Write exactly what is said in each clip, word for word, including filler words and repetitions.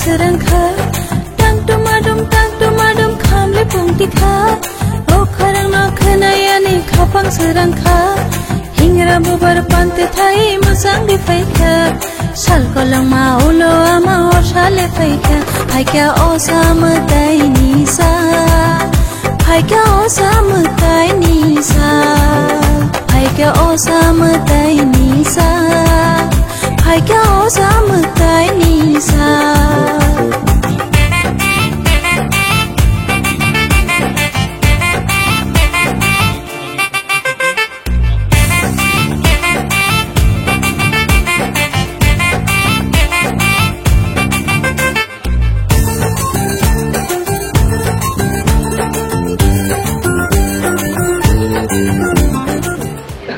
Srwngkha, tang tumadum, tang tumadum, khamle pungtikha. O khorang no khwnayani khapang srwngkha. Hingra bubar pante thai musang de phaikha. Sal kolongma ulo ama osa le phaikha. Phaikha osa mwtai ni sa. Phaikha osa mwtai ni sa. Phaikha osa mwtai ni sa. Phaikha osa mwtai ni sa.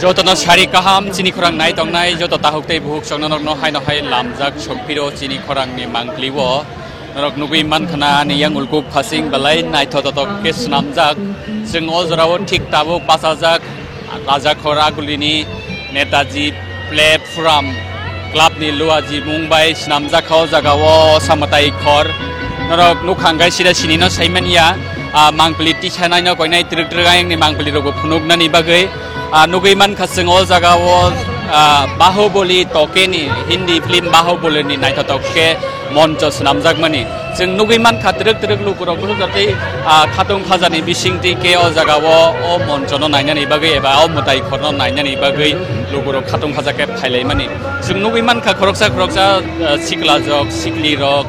Jotono sari kaham chini khorang nai tongnai joto tahuk tei buhuk chongno nokno haino hai lamjak sokphiro chini khorangni mangpli o. Norok nugwi mankha na ani yang ulkuk phasing belai naithotok khe swnamjak. Chwng o jorao thik tabuk bachajak Rajakhor Agulini Netaji Platform Club ni Luaji mung bai swnamjak kha o jaga o Samatai Khor. Norok nukha hwnkhe sida sini no saimanya, ah, mangpili tisa nai no koinai twrwk twrwk ayang ni mangpili rok bo phunuk nani bagwi. Ah, nugwi mankha chwng o jaga o, ah, Bahubali Tokeni Hindi film Bahubali ni naithotok khe moncho swnamjakmani. Chwng nugwi mankha twrwk twrwk lukurok bwswk jatwi, ah, khatung khajani bisingtwi khe o jaga o, o moncho no nainani bagwi eba o mwtai khor no nainani bagwi lukurok khatung khaja khe phailaimani. Chwng nugwi mankha khoroksa khoroksa, ah, siklajok, siklirok,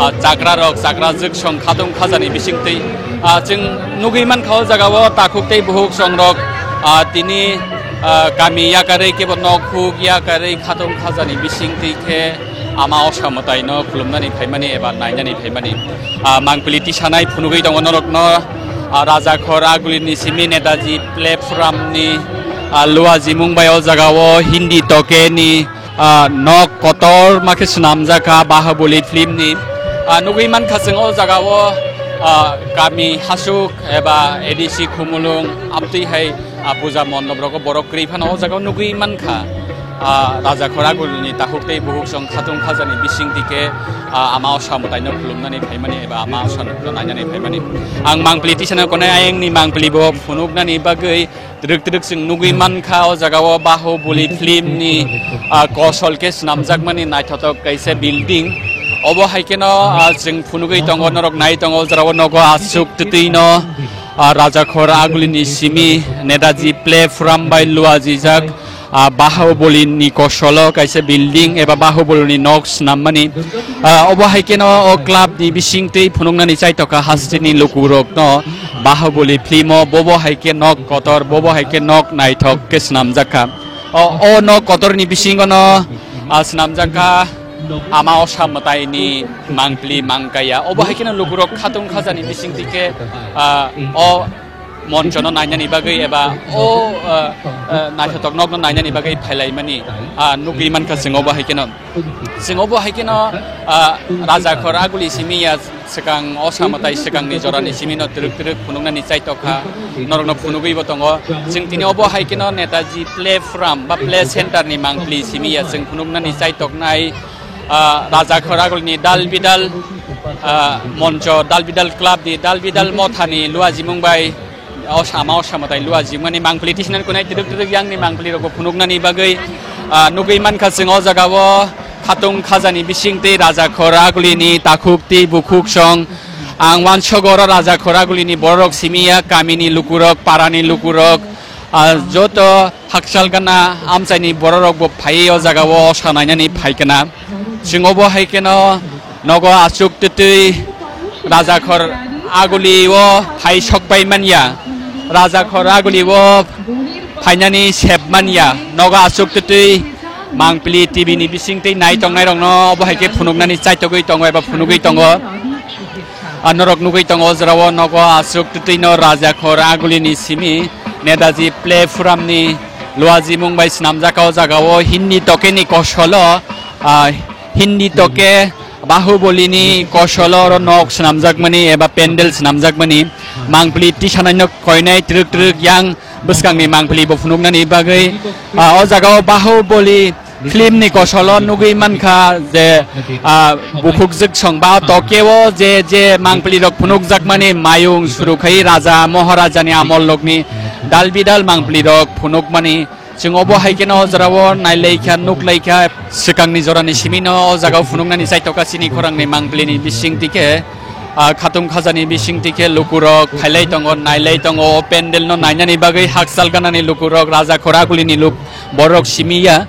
ah, chakrarok, chakrajwk song khatung khajani bisingtwi. Ah, chwng nugwi mankha o jaga o takhuk tei buhuk songrok, ah, tini, ah, kami yakarwi kebo nok huk yakarwi khatung khajani bisingtwi khe ama osa mwtaino khulumnani phaimani eba nainani phaimani. Ah, mangpili tisanai phunugwi tongo norokno, ah, Rajakhor Agulini simi Netaji Platform ni, ah, Luaji mung bai o jaga o Hindi Tokeni, ah, nok kotor ma khe swnamjak kha Bahubali film ni. Ah, nugwi mankha chwng o jaga o, ah, kami hasuk eba A D C Khumulwng amtwi hai, ah, puja mondop rogo borok kwrwi phano o jaga o nugwi mankha. Ah, Rajakhor Agulini takhuk tei buhuk song khatung khajani bisingtwi khe, ah, ama osa mwtaino khulumnani phaimani eba ama osa nokno nainani phaimani. Ang mangpili tisano konai ayangni mangpili bo phunuknani bagwi twrwk twrwk chwng nugwi mankha o jaga o Bahubali film ni, ah, kosol khe swnamjakmani naithotok kaisa building. Obo hai kheno, ah, chwng phunugwi tongo, norok nai tongo, o jora o nogo aswk twtwi no, ah, Rajakhor Agulini simi Netaji Platform bai luajijak, ah, Bahubali ni kosolo kaisa building eba Bahubali ni nok swnammani. Ah, obo hai kheno o club ni bisingtwi phunuknani chaitokha hasteni lukurokno Bahubali film o bobo hai khe nok kotor, bobo hai khe nok naithok khe swnamjak kha. O, o nok kotorni bisingono, ah, swnamjak kha ama osa mwtaini mangpili mangkaya. Obo hai kheno lukurok khatung khajani bisingtwi khe, ah, o monchono nainani bagwi eba o, ah, ah, naithotok nokno nainani bagwi phailaimani, ah, nugwi mankha chwng obo hai kheno. Chwng obo hai kheno, ah, Rajakhor Aguli simi ya swkang osa mwtai swkangni jorani simi no twrwk twrwk phunuknani chaitokha, norokno phunugwi bo tongo. Chwng tini obo hai kheno Netaji Platform ba Play Center ni mangpili simi ya chwng phunuknani chaitoknai, ah, Rajakhor Agulini Dal Bidal, ah, Moncho, Dal Bidal Club ni, Dal Bidal Mothani luajimung bai o sama, o sama tai luajimani mangpili tisinani kunai twrwk twrwk yangni mangpili rokbo phunuknani bagwi, ah, nugwi mankha chwng o jaga o khatung khajani bisingtwi Rajakhor Agulini takhuk twi bukhuk song. Ang wansugo oro Rajakhor Agulini bororok simi ya, kamini lukurok, parani lukurok, ah, joto hakchal gana amchaini bororokbo phaiwi o jaga o osa nainani phaikana. Chwng obo hai kheno nogo aswk twtwi Rajakhor Aguli o phai sokpai manya. Rajakhor Aguli o phainani sep manya. Nogo aswk twtwi mangpili T V ni bisingtwi nai tongnairokno obo hai khe phunuknani chaitogwi tongo eba phunugwi tongo. Ah, norok nugwi tongo, o jora o nogo aswk twtwi no Rajakhor Agulini simi Netaji Platform ni luajimung bai swnamjak o jaga o Hindi Tokeni kosolo, ah, Hindi Toke Bahubali ni kosolo oro nok swnamjakmani eba pendel swnamjakmani mangpili tisanai no koinai twrwk twrwk yang bwskangni mangpili bo phunuknani bagwi, ah, o jaga o Bahubali Film ni kosolo nugwi mankha je, ah, bukhuk jwksong ba Tokyo je, je mangpili rok phunukjakmani mayung suru khai raja Maharaja ni amol rok ni dal bidal mangpili rok phunukmani. Chwng obo hai kheno o jora o nailaikha, nuklaikha, swkangni jorani simi no o jaga o phunuknani chaitokha chini khorang ni mangpili ni bising tikhe, ah, khatung khaja ni bising tikhe luku rok phailai tongo, nailai tongo, o pendel no nainani bagwi hakchal ganani luku rok, raja khor aguli ni luk borok simi ya.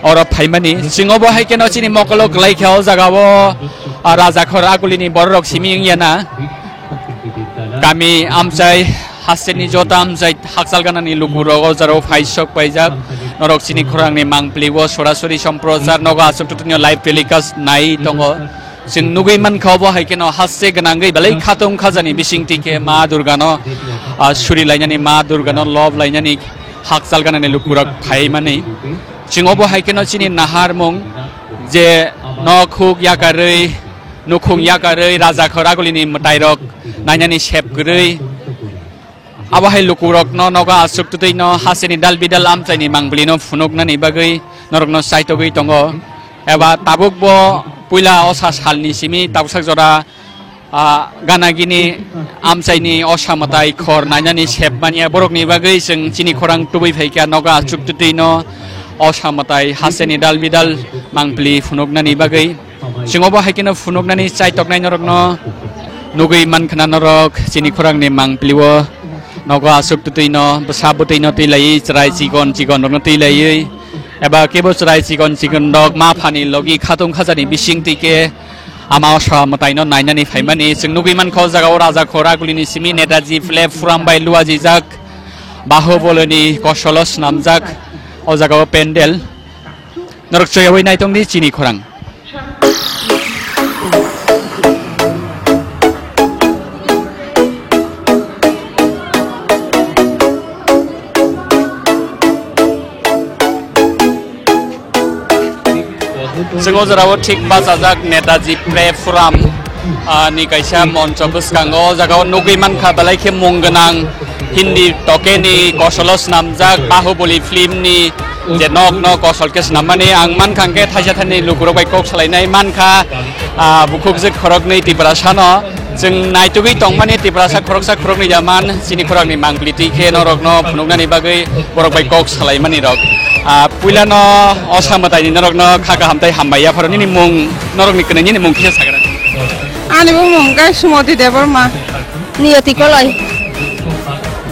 Oro phaimani, chwng obo hai kheno chini mokolo kwlai kha o jaga o, ah, raja khor aguli ni borok simi wngya na. Kami amchai haste ni jota amchai hakchal ganani luku rok o jaro phai sok paijak. Norok chini khorang ni mangpili o sorasori somprochar nogo aswk tutunyo live telecast nai tongo. Chwng nugwi mankha obo hai kheno haste gwnangwi belai khatung khajani bising tikhe Ma Durga no, ah, suri lainani, Ma Durga no love lainani hakchal ganani luku rok phaimani. Chwng obo hai kheno chini naharmung je nok huk yakarwi, nukhung yakarwi, raja khor agulini mwtairok nainani sep kwrwi. Abo hai lukurokno nogo aswk twtwino hasteni dal bidal amchaini mangpilino phunuknani bagwi norokno chaitogwi tongo. Eba tabukbo puila osa salni simi tabuksak jora ah, gana gini amchaini osa mwtai khor nainani sep manya borokni bagwi chwng chini khorang tubui phaikha nogo aswk twtwino osa mwtai hasteni dal bidal mangpili phunuknani bagwi. Chwng obo hai kheno phunuknani chaitoknai norokno nugwi mankha na norok chini khorangni mangpili o nogo aswk twtwino bwsa bwtwino twi laiwi chwrai chikon chikon rokno twi laiwi eba kebo chwrai chikon chikon rok ma phani logi khatung khajani bising twi khe Ama osa mwtaino nainani phaimani chwng nugwi mankha o jaga o raja khor agulini simi Netaji platform bai luajijak Bahubolini kosolo swnamjak o jaga o pendel. Norok choyawi naitongdi chini khorang. Chwng o jorao thik bachajak Netaji platform, ah, ni kaisa moncho bwskango. O jagao nugwi mankha belai khe mung gwnang Hindi tokeni kosolo swnamjak Bahubali film ni je nok nok kosol khe swnammani ang mankha hwnkhe thaisa thaini lukurok bai kok salainai mankha, ah, bukhukjwk khoroknwi Tiprasano. Chwng naitugwi tongmani Tiprasa khoroksa khoroknwi ya man chini khorokni mangpili twi khe norokno phunuknani bagwi borok bai kok salaimani rok. Ah, puilano osa mwtaini norokno kha kaham tei hambai yapharo nini mung norokni kwnwi nini mung kisa sagra. Ani bumung khe Sumoti Debbarma. Niyoti Koloi.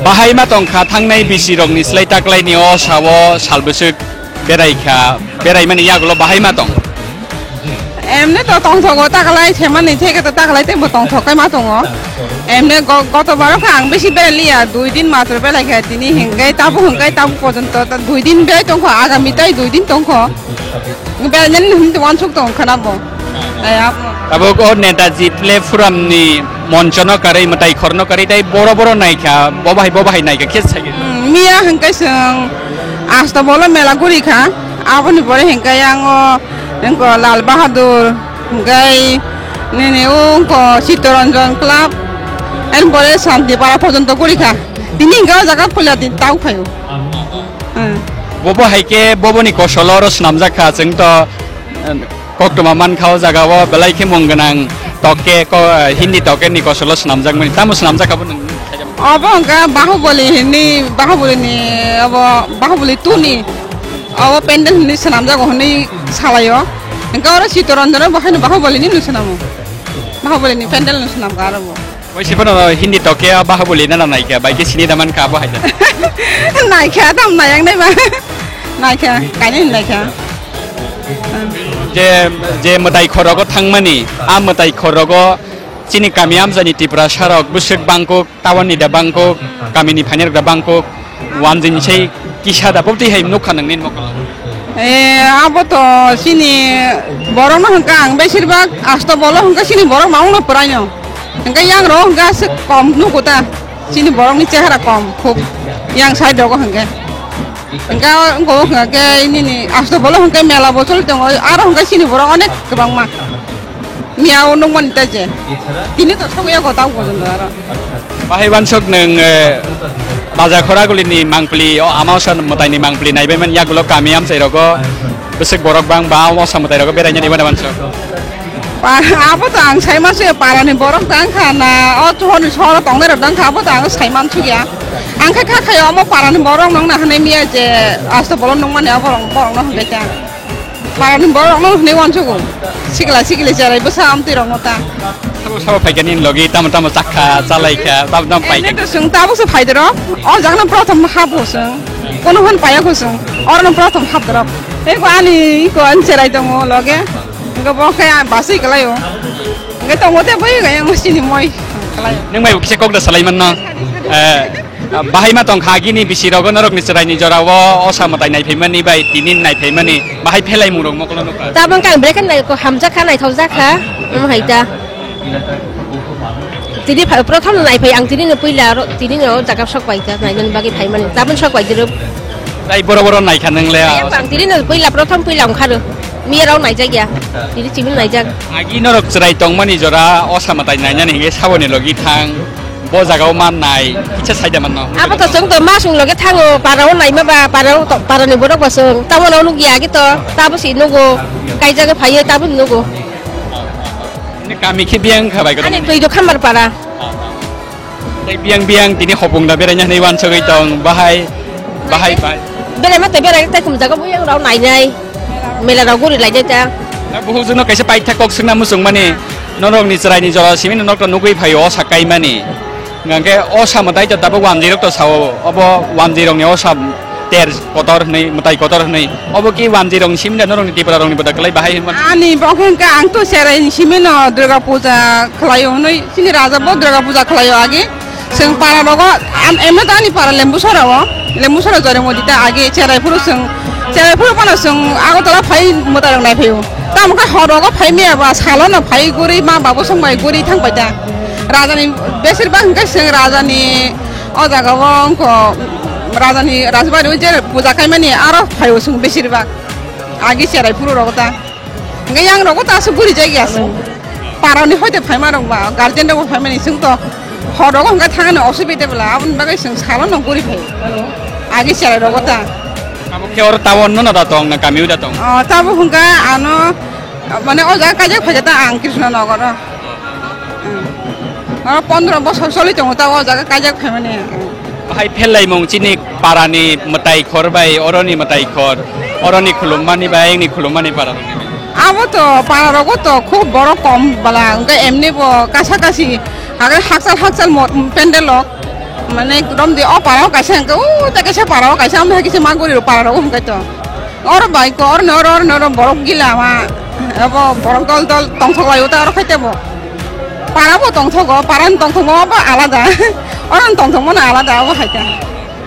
Bahai ma tongkha thangnai bisi rokni slai taklaini o sao sal bwswk berai kha, beraimani yagulo bahai ma tong. Emne to tongthogo taklai themani theke to taklai tebo tongthok kai ma tongo. Emne go-, goto baro kha ang bisi berai liya, dui din matro berai kha tini hingkai tabu hingkai tabu porjonto ta dui din berai tongkho, agami tai dui din tongkho. Berai nani hwn to wansuk tong khana bo. Ai ap. Tabuk o Netaji platform ni monchono karwi mwtai khorno karwi tai boro boro naikha, bo bahai bo bahai naikha khe sai. Hmm, miya hingkai chwng Astabolo mela guri kha, aboni pore hingkai ang o Wngkha Lal Bahadur, hingkai nini wngkha Chittaranjan Club, erpore Santipara porjonto guri kha. Tini hingke o jaga puila tini tau phaio. Hmm. Bobo hai khe boboni kosolo oro swnamjak kha, chwng to, eh, koktwma mankha o jaga o belai khe mung gwnang tokke ko, Hindi tokke ni kosolo swnamjakmani. Tamo swnamjak kha bo nwng? Obo hingke Bahubali hini, Bahubali ni, obo Bahubali two ni. Obo pendel hinwi swnamjago hinwi salaio. Hingke oro Chittaranjan bo haino Bahubali ni hinwi swnamo. Bahubali ni pendel no swnamkha aro bo. Waisa phano Hindi tokke o Bahubali no naikha, bai khe sini da mankha abo hai da. Naikha, tam nayang nai ba. Naikha, kaini naikha. Je, je mwtai khorogo thangmani, a mwtai khorogo chini kami amjani Tiprasa rok bwswk bangkuk. Town ni da bangkuk, kami ni phainairok da bangkuk, wanjwini sai kisa da bwtwi hai nukha nang nini mokol. Eh, abo to chini borok no hwnkha ang besir bak Astabolo hwnkha chini borok no ongno pwraino. Hwnkha yang rok hwnkha aswk kom nugo ta. Chini borok ni chehara kom khub yang side rogo hwnkhe. Hwnkha wngkha hwnkha khe nini Astabolo hwnkhe mela bo choli tongo, aro hwnkha chini borok onek kwbangma. Miya o nukmani ta je. Tini to songya ko tau porjonto aro. Bahai wansok nwng, eh, Raja Khoraguli ni mangpili, o ama osa mwtai ni mangpili naibai man yagulo kami amchai rogo bwswk borok bang ba osa mwtai rogo beraina ni bana manso. Pa-, abo to ang sai mansuya, para ni borok dang kha na, o chuhor ni sohor tong nai rok dang kha, abo to ang sai mansuya. Ang khe kha khayo omo para ni borok nong na hwnwi miya je asto bolon nung mani abo borok no hwnwi kha. Para ni borok no hwnwi wansugo. Sikla sikli cherai bwsa amtwi rok no ta. Sabo sabo phaikha nini logi tamo tamo chakha, chalaikha, tamo tamo paikha. Ene to swng tabuk se phai doro. O jagno prothom hap ho swng. Kono hwn paya ho swng. Oro no prothom hap doro. Eko ani iko an cherai tongo loge. Eko bo khe basui kalai o. Eko tongo te boi ga yang sini moi kalai o. Nung bai kisa kok da salai manno. Eh, bahai ma tong kha gini bisi rogo norok ni cherai ni jora o osa mwtai nai phaimani bai tinin nai phaimani bahai phelai mung rok mokolo nukha. Tabang kang brekhe nai ko hamjak kha naithok jak kha. Omo hai ta. Tini pha-, prothom no naiphai ang tini no puila ro-, tini no jaga sok pai ta nainani bagwi phaimani tabun sok pai diro. Tai boro boro naikha nang le. Ang tini no puila prothom puila ongkharo. Miya rok naijak ya. Tini chimil naijak. Agi norok chwrai tongmani jora osa mwtai nainani hingke saboni logi thang. Bo jaga o man nai kisa saida manno. Abo to chwng to masung loge thango para o naima ba para o to para ni borok bo chwng. Tamo no nukya agi to tabo si nugo. Kaijak phaiye tabo nugo. Ini kami khe biyang kha bai ko. Ani twi do khambar para. Tei biyang biyang tini hopung da beraina hinwi wansugwi tong bahai bahai bai. Berai ma tei berai tei kum jaga buyang rok nainai. Mela rok guri lai jai ta. Na buhuk jwkno kaisa paitha kok swngna muchung mani norok ni chwrai ni jora simi norok to nugwi phaio osa kaimani. Hingke osa mwtai to tabuk wamjwi rok to sao obo wamjwi rok ni osa ter kotor hwnwi, mwtai kotor hwnwi. Obo ki wamjwi rong simi da norok ni Tripura rok ni boda kwlai bahai hwnma. Ani bo khe hwnkhe ang to cherai ni simi no Durga puja khlaio hwnwi, chini raja bo Durga puja khlaio agi. Chwng para rogo, am, emno to ani para Lembusora o, Lembusora Jorimodi ta agi cherai phuru chwng, cherai phuru phano chwng Agartala phai mwtai rok nai phaio. Tamo khe hor rogo phai maya ba salo no phai guri ma babu song bai guri thang pai ta. Raja ni besir bak hwnkhe chwng raja ni O jaga o wngkha rajani rajbari o je puja khaimani aro phaio chwng besir bak agi cherai phuru rogo ta. Hwnkhe yang rogo ta aswk guri jagya chwng. Parani hoite phaima rok ba guardian rok bo phaimani chwng to hor rogo hwnkhe thangani osubide bwla aboni bagwi chwng salo no guri phai agi cherai rogo ta. Abo khe oro town no da tong na kami o da tong? O tabuk hwnkhe ano mane o jaga kaijak phaikhe ta ang Krishna Nagar o. Hmm. Oro pondro bosor choli tongo ta o jaga kaijak phaimani. Bahai phellaimung chini parani mwtai khor bai oroni mwtai khor, oroni khulummani bai ayangni khulummani para rok. Abo to para rogo to khub borok kom bala, hwnkhe emni bo kasa kasi, hake hakchal hakchal mo-, pendel rok, mane ekdom de o para o kaisa hwnkhe o ta kaisa para o kaisa, amtha kisa ma guri para rogo hwnkhe to. Oro bai ko, oro no, oro, oro no, oro borok gila ma. Abo borok dol dol tongthok lai uta oro khaite bo. Para bo tongthogo, para ni tongthokma bo alada. Oro ni tongthokma no alada abo hai ta.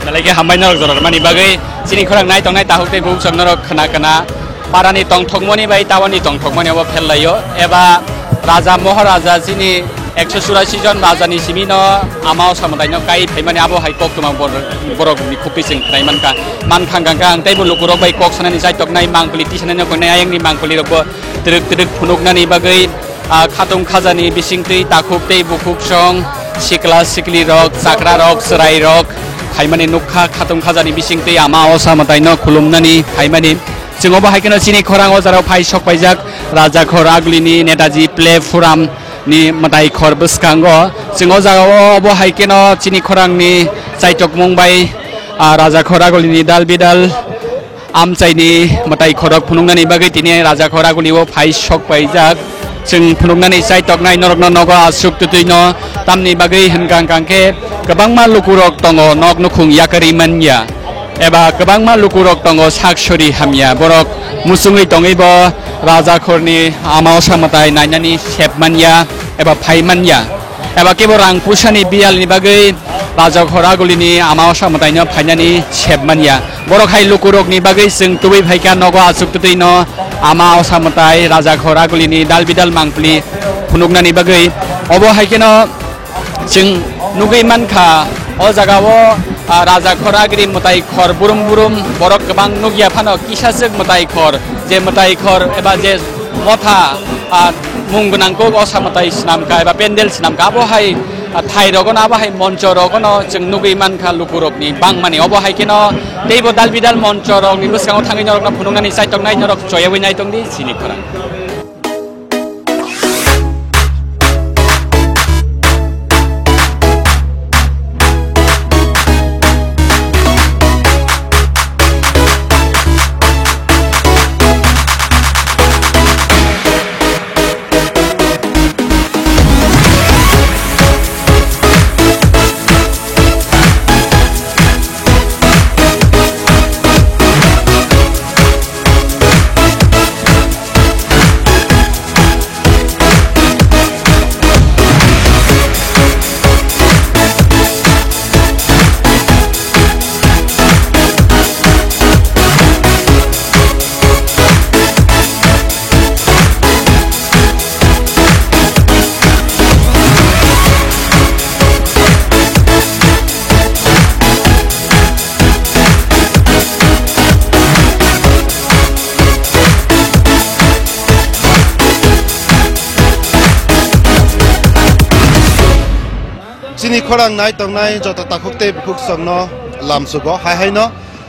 Belai khe hambai norok jora rwmani bagwi chini khorang nai tongnai takhuk tei bukhuk norok khna khna. Para ni tongthokmani bai tabani tongthokmani abo phel laio. Eba raja moharaja chini Ekso churasi jon rajani simi no ama o samwtai no kai phaimani abo hai koktwma bor-, borok ni khukti chwng khnai mankha. Mankha hwnkha ang teibo lukurok bai kok sanani chaitoknai mangpili tisanai no kongnai ayang ni mangpili rok bo twrwk twrwk phunuknani bagwi, ah, khatung khajani bisingtwi takhuk tei bukhuk song sikla sikli rok chakra rok chwrai rok phaimani nukha khatung khajani bisingtwi ama o samwtai no khulumnani phaimani. Chwng obo hai kheno chini khorang o jora phai sok paijak Rajakhor Agulini Netaji Play Forum ni mwtai khor bwskango. Chwng o jaga o obo hai kheno chini khorang ni chaitokmung bai, ah, Rajakhor Agulini dal bidal amchai ni mwtai khorok phunuknani bagwi tini Rajakhor Aguli o phai sok paijak. Chwng phunuknani chaitoknai norokno nogo aswk twtwi no tamni bagwi hwnkha hwnkha khe kwbangma lukurok tongo nok nukhung yakarwi manya. Eba kwbangma lukurok tongo sak sori hamya, borok muchungwi tongwi bo Rajakhorni ama o samwtai nainani sep manya eba phai manya. Eba kebo rang pusani biyalni bagwi Rajakhor Agulini ama o samwtaino phainani sep manya. Borok hai lukurokni bagwi chwng tubui phaikha nogo achuk twtwino ama o samwtai Rajakhor Agulini dal bidal mangpili phunuknani bagwi. Obo hai kheno Chwng nugwi mankha, o jaga o, ah, Rajakhor Agri mwtai khor burum burum borok kwbang nukya phano kisachwk mwtai khor, je mwtai khor eba je motha, ah, mung gwnang kok osa mwtai swnamkha eba pendel swnamkha, abo hai A thai rogono abo hai moncho rogono chwng nugwi mankha lukurokni bangmani. Obo hai kheno teibo dal bidal moncho rokni bwskango thangwi norokno phunuknani chaitoknai norok choyawi naitongdi chini khorang. Chini khorang nai tongnai joto takhuk tei bukhuk songno lamsugo hai haino.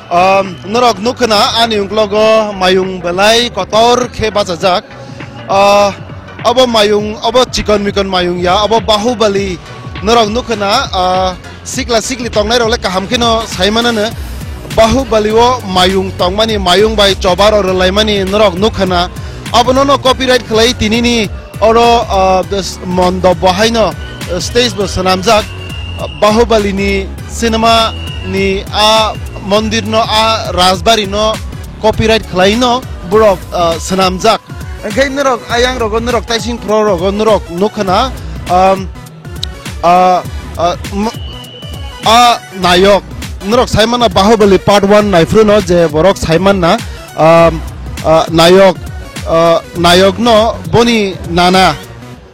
Um, norok nukha na ani uklogo mayung belai kotor khe bachajak. Ah, abo mayung, abo chikon mikon mayung ya, abo Bahubali. Norok nukha na, ah, sikla sikli tongnai rok le kaham kheno sai manano. Bahubali o mayung tongmani, mayung bai choba rok rwlaimani norok nukha na. Abono no copyright khlai tinini oro, ah, bes-, mondop bo haino, ah, stage bo swnamjak. Bahubali ni cinema ni a mondir no, a rajbari no copyright khlai no borok, ah, swnamjak. Hwnkhe norok ayang rogo, norok taising phro rogo norok nukha na, um, ah, ah, m-, ah, nayok, norok sai manna Bahubali part one naiphru no je borok sai manna, um, ah, nayok, ah, nayok no boni nana,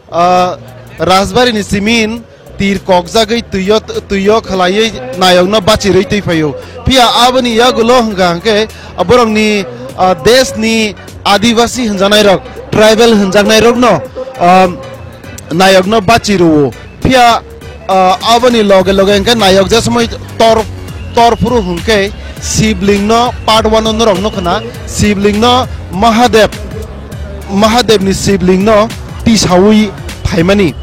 ah, rajbari ni simin tir kokjagwi twiyo, twiyo khwlaiwi nayokno bachirwi twi phaio. Phiya aboni yagulo hwnkha hwnkhe borokni, ah, deshni adibasi hwnjaknairok, tribal hwnjaknairokno, ah, nayokno bachiruo. Phiya, ah, aboni loge loge hwnkhe nayok je somoi tor, tor phuru hwnkhe Siblingno part one o norok nukha na, Siblingno Mahadev, Mahadevni Siblingno tisaui phaimani.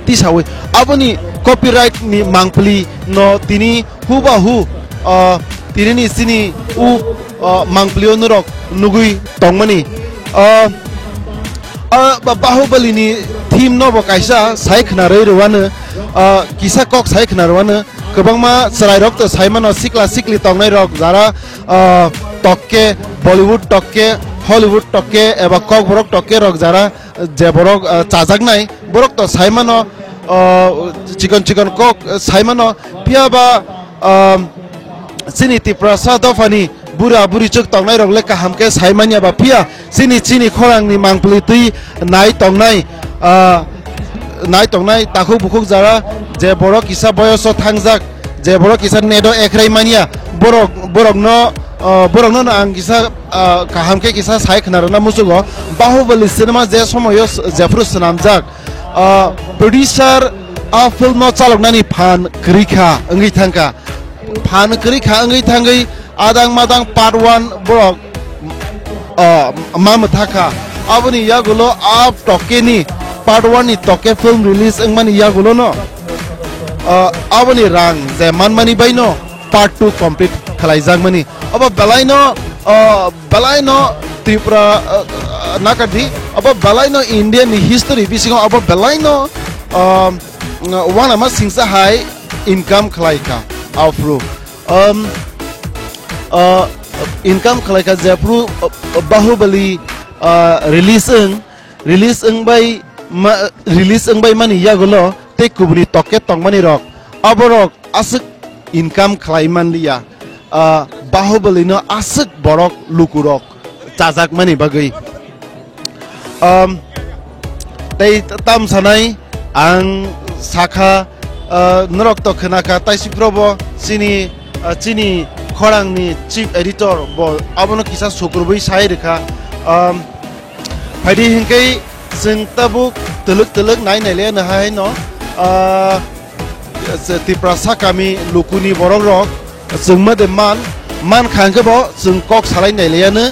Tisaui aboni copyright ni mangpili no tini hubahu, ah, tinini chini u, ah, mangpili o norok nugui tongmani. Ah, ah, ba-, Bahubali ni theme no bo kaisa sai khna rwi rwano, ah, kisa kok sai khna rwano. Kwbangma chwrai rok to sai mano, sikla sikli tongnai rok jara, ah, tokke, Bollywood tokke, Hollywood tokke eba kokborok tokke rok jara je borok, ah, chajaknai, borok to sai mano, ah, chikon chikon kok, ah, sai mano, phiya ba, ah, chini Tiprasa dophani bura buri chuk tongnai rok le kaham khe sai manya ba, phiya chini, chini khorang ni mangpili twi nai tongnai, ah, nai tongnai takhuk bukhuk jara je borok kisa boyoso thangjak, je borok kisa nedo ekhrai manya, borok, borokno, ah, borokno no ang kisa, ah, kaham khe kisa sai khna rwna muchugo. Bahubali cinema je somoyo s-, jephru swnamjak, ah, producer a film no chaloknani phan kwrwi kha wngwi thangkha. Phan kwrwi kha wngwi thangwi adang madang part one borok, ah, ma mwthakha. Aboni yagulo a tokke ni part one ni tokke film release wngmani yagulo no, ah, aboni rang je manmani bai no part two complete khlaijakmani. Obo belai no, ah, belai no Tripura, ah, ah, nakadi, obo belai no India ni history bisingo obo belai no, ah, wanama singsa hai income khlai kha aphuru. Um, uh, income khlai kha jephru, uh, Bahubali, uh, release wng, release wng bai ma, release wng bai mani yagulo tei kubuni tokke tongmani rok, aborok aswk income khlai manliya, uh, Bahubali no aswk borok lukurok chajakmani bagwi. Um, tei tam sanai ang sakha, uh, norok to khwnakha, taisipro bo chini, uh, chini khorang ni chief editor bo abono kisa sukurubui sai rwkha. Um, phaidi hinkhe chwng tabuk twlwk twlwk nai naile no hai no, Ah, Tiprasa kami lukuni borok rok chwngma de man, man kha hwnkhe bo chwng kok salai nai laiya no.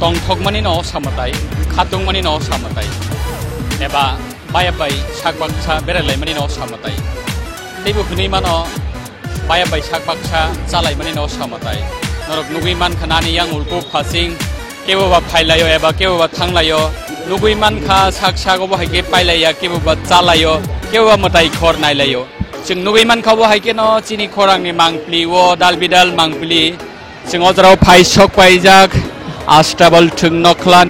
Tongthokmani no samwtai, khatungmani no samwtai, eba baya bai sak baksa berai laimani no samwtai. Teibo hwnwi mano, baya bai sak baksa cha laimani no samwtai. Norok nugwi mankha nani yang ulku phasing, kebo ba phai laio eba kebo ba thang laio. Nugwi mankha sak sago bo hai khe pai laiya, kebo ba cha laio, kebo ba mwtai khor nai laio. Chwng nugwi mankha bo hai kheno chini khorangni mangpli o dal bidal mangpli. Chwng o jorao phai sok paijak, astabal thwng nokhlan.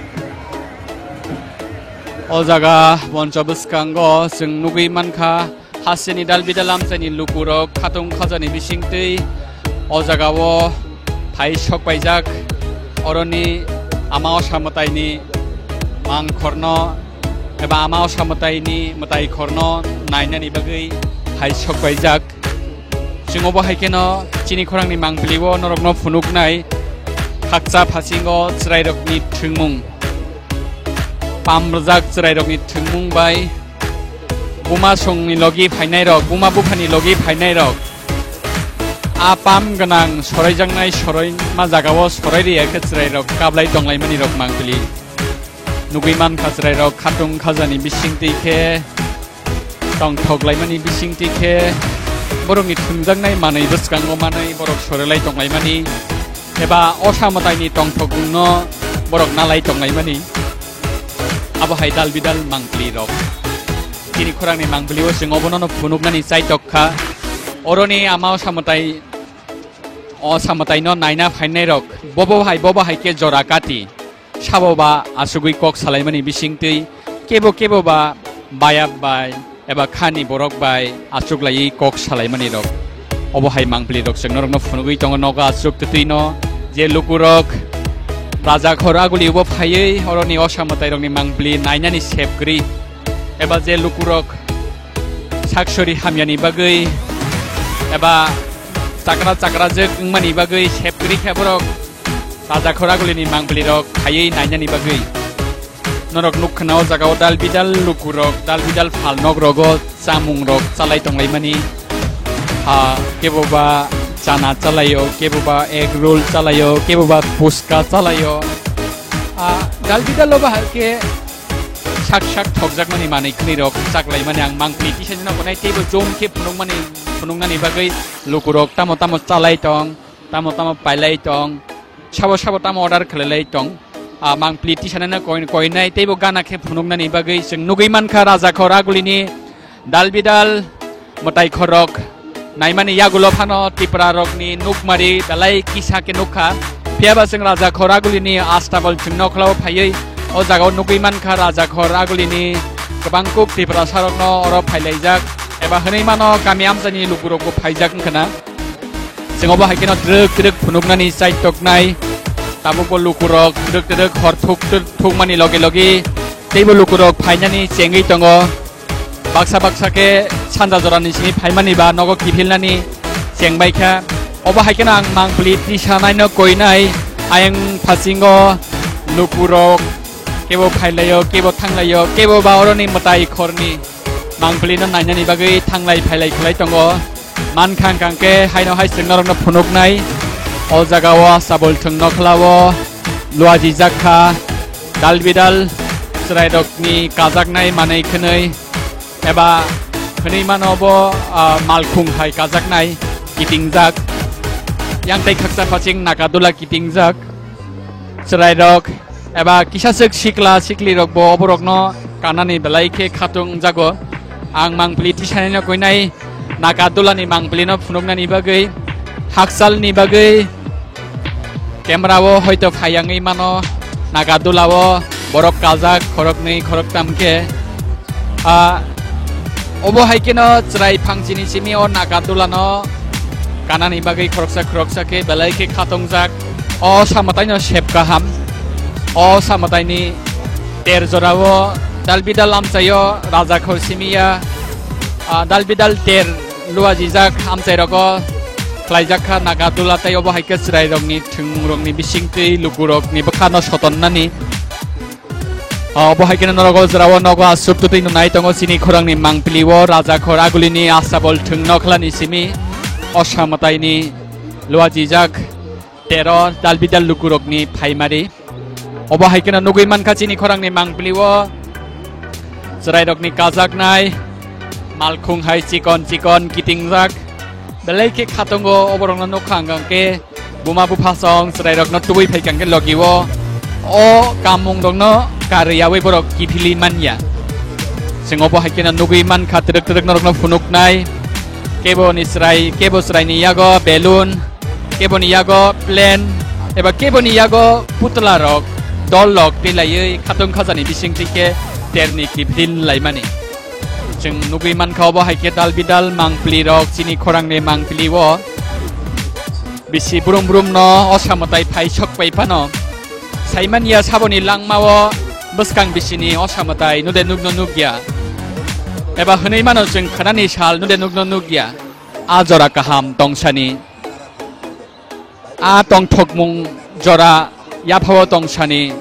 O jaga moncho bwskango chwng nugwi mankha, hasteni dal bidal amchaini lukurok khatung khajani bisingtwi o jagao phai sok paijak. Oroni ama osa mwtaini mangkhorno eba ama osa mwtaini mwtai khorno nainani bagwi phai sok paijak. Chwng obo hai kheno chini khorangni mangpili o norokno phunuknai khakcha phasingo chwrairokni thwngmung. Pam rwjak chwrairokni thwngmung bai buma songni logi phainairok, buma buphani logi phainairok. A pam gwnang soraijaknai soroima jagao sorai riya khe chwrairok kablai tonglaimani rok mangpili. Nugwi mankha chwrairok khatung khajani bisingtwi khe tongthok laimani bisingtwi khe borokni thwngjaknai manwi bwskango manwi borok sorelai tonglaimani eba osa mwtaini tongthokgungno borok nalai tonglaimani. Abo hai dal bidal mangpili rok. Chini khorangni mangpili o chwng obono no phunuknani chaitok kha. Oroni ama osa mwtai O samataino naina phainai rok bobo hai bobo hai khe jora kati. Sabo ba asugwi kok salaimani bisingtwi kebo kebo ba bayap bai eba khani borok bai achuklaiwi kok salaimani rok. Obo hai mangpili rok chwng norokno phunugwi tongo nogo achuk twtwino je lukurok raja khor aguli ubo phaiwi oroni o samatairokni mangpili nainani sepgri eba je lukurok saksori hamyani bagwi eba chakra chakra jek wngmani bagwi sepgri khe borok raja khor agulini mangpili rok khaiwi nainani bagwi. Norok nukkhana o jaga o dal bidal lukurok dal bidal phalnok rogo chamung rok chalai tonglaimani. Ha, kebo ba chana chalaio, kebo ba egg roll chalaio, kebo ba puska chalaio. Ah, dal bidal o bahai khe sak sak thokjakmani manwi khwnwi rok chaklaimani ang mangpili tisani no konai teibo jom khe phunukmani phunuknani bagwi lukurok tamo tamo chalai tong, tamo tamo pailai tong, sabo sabo tamo order khlailai tong. Ah, mangpili tisani no koi koinai teibo gana khe phunuknani bagwi chwng nugwi mankha raja khor agulini dal bidal mwtai khorok naimani yagulo phano Tipra rokni nukmari belai kisa khe nukha. Phiyaba chwng raja khor agulini astabol chwng nokhlao phaiwi o jagao nugwi mankha raja khor agulini kwbang kuk Tiprasa rokno oro phailaijak eba hwnwi mano kami amchaini lukurokbo phaijak wngkhana. Chwng obo hai kheno twrwk twrwk phunuknani chaitoknai tabukbo lukurok twrwk twrwk hor thuk thuk thukmani loge loge teibo lukurok phainani chengwi tongo. Baksa baksa khe sanja jorani simi phaimani ba nogo kiphilnani chengbaikha. Obo hai kheno ang mangpili tisanaino koinai ayang phasingo lukurok kebo phailaio, kebo thanglaio, kebo ba oroni mwtai khorni mangpilino nainani bagwi thanglai phailai khlai tongo. Mankha hwnkha khe haino hai chwng norokno phunuknai. O jagao astabol thwng nokhlao luajijak kha dal bidal chwrairokni kajaknai manwi khwnwi eba hwnwi mano bo, ah, malkhung hai kajaknai kitingjak. Yang tei khaksa phaching nagadula kitingjak chwrairok eba kisaswk sikla siklirokbo oborokno kanani belai khe khatung wngjago. Ang mangpili tisanaino koinai nagadulani mangpilino phunuknani bagwi, hakchalni bagwi camera-o hoito phai yangwi mano, nagadulao borok kajak khoroknwi khoroktam khe. Ah, obo hai kheno chwrai phangchini simi o nagadulano kanani bagwi khoroksa khoroksa khe belai khe khatungjak. O samataino sep kaham. O samataini ter jorao dalbidal amchaio raja khor simiya, ah, dalbidal ter luajijak amchairogo khlaijak kha nagadula tei obo hai khe chwrairokni thwngmungrokni bisingtwi lukurokni bwkhano sotonnani. Obo hai kheno norok o jorao nogo aswk twtwi nunai tongo chini khorangni mangpilio raja khor agulini asabol thwng nokhlani simi o samataini luajijak tero dalbidal lukurokni phaimari. Obo hai kheno nugwi mankha chini khorangni mangpilio chwrairokni kajaknai malkhung hai chikon chikon kitingjak. Belai khe khatungo oborokno nukha hwnkhe buma buphasong chwrairokno tubui phaikha hwnkhe logio o kammungrokno karwi yaui borok kiphilwi manya. Chwng obo hai kheno nugwi mankha twrwk twrwk norokno phunuknai keboni chwrai kebo chwraini yago belun keboni yago plane eba keboni yago putla rok dol rok twilaiwi khatung khajani bisingtwi khe terni kiphil laimani. Chwng nugwi mankha obo hai khe dal bidal mangpili rok chini khorangni mangpili o bisi brum brum no o samwtai phai sok pai phano saimanya saboni langma o bwskang bisini o samwtai nude nukno nukya eba hwnwi mano chwng khwnani sal nude nukno nukya. A jora kaham tongsani. A tongthokmung jora yaphao tongsani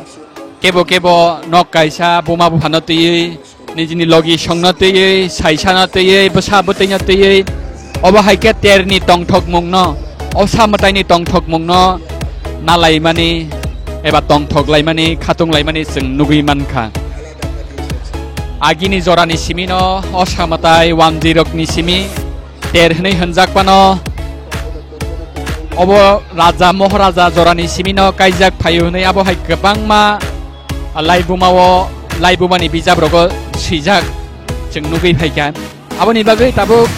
kebo kebo nok kaisa buma buphano twiwi nijini logi songno twiwi saisano twiwi bwsa bwtwino twiwi obo hai khe terni tongthokmungno o samwtaini tongthokmungno nalaimani eba tongthoklaimani khatunglaimani chwng nugwi mankha. Agini jorani simino o samwtai wanjwirokni simi ter hwnwi hwnjak phano obo raja moharaja jorani simino kaijak phaio hwnwi abo hai kwbangma laibumao laibumani bijaprogo swijak chwng nugwi phaikha. Aboni bagwi tabuk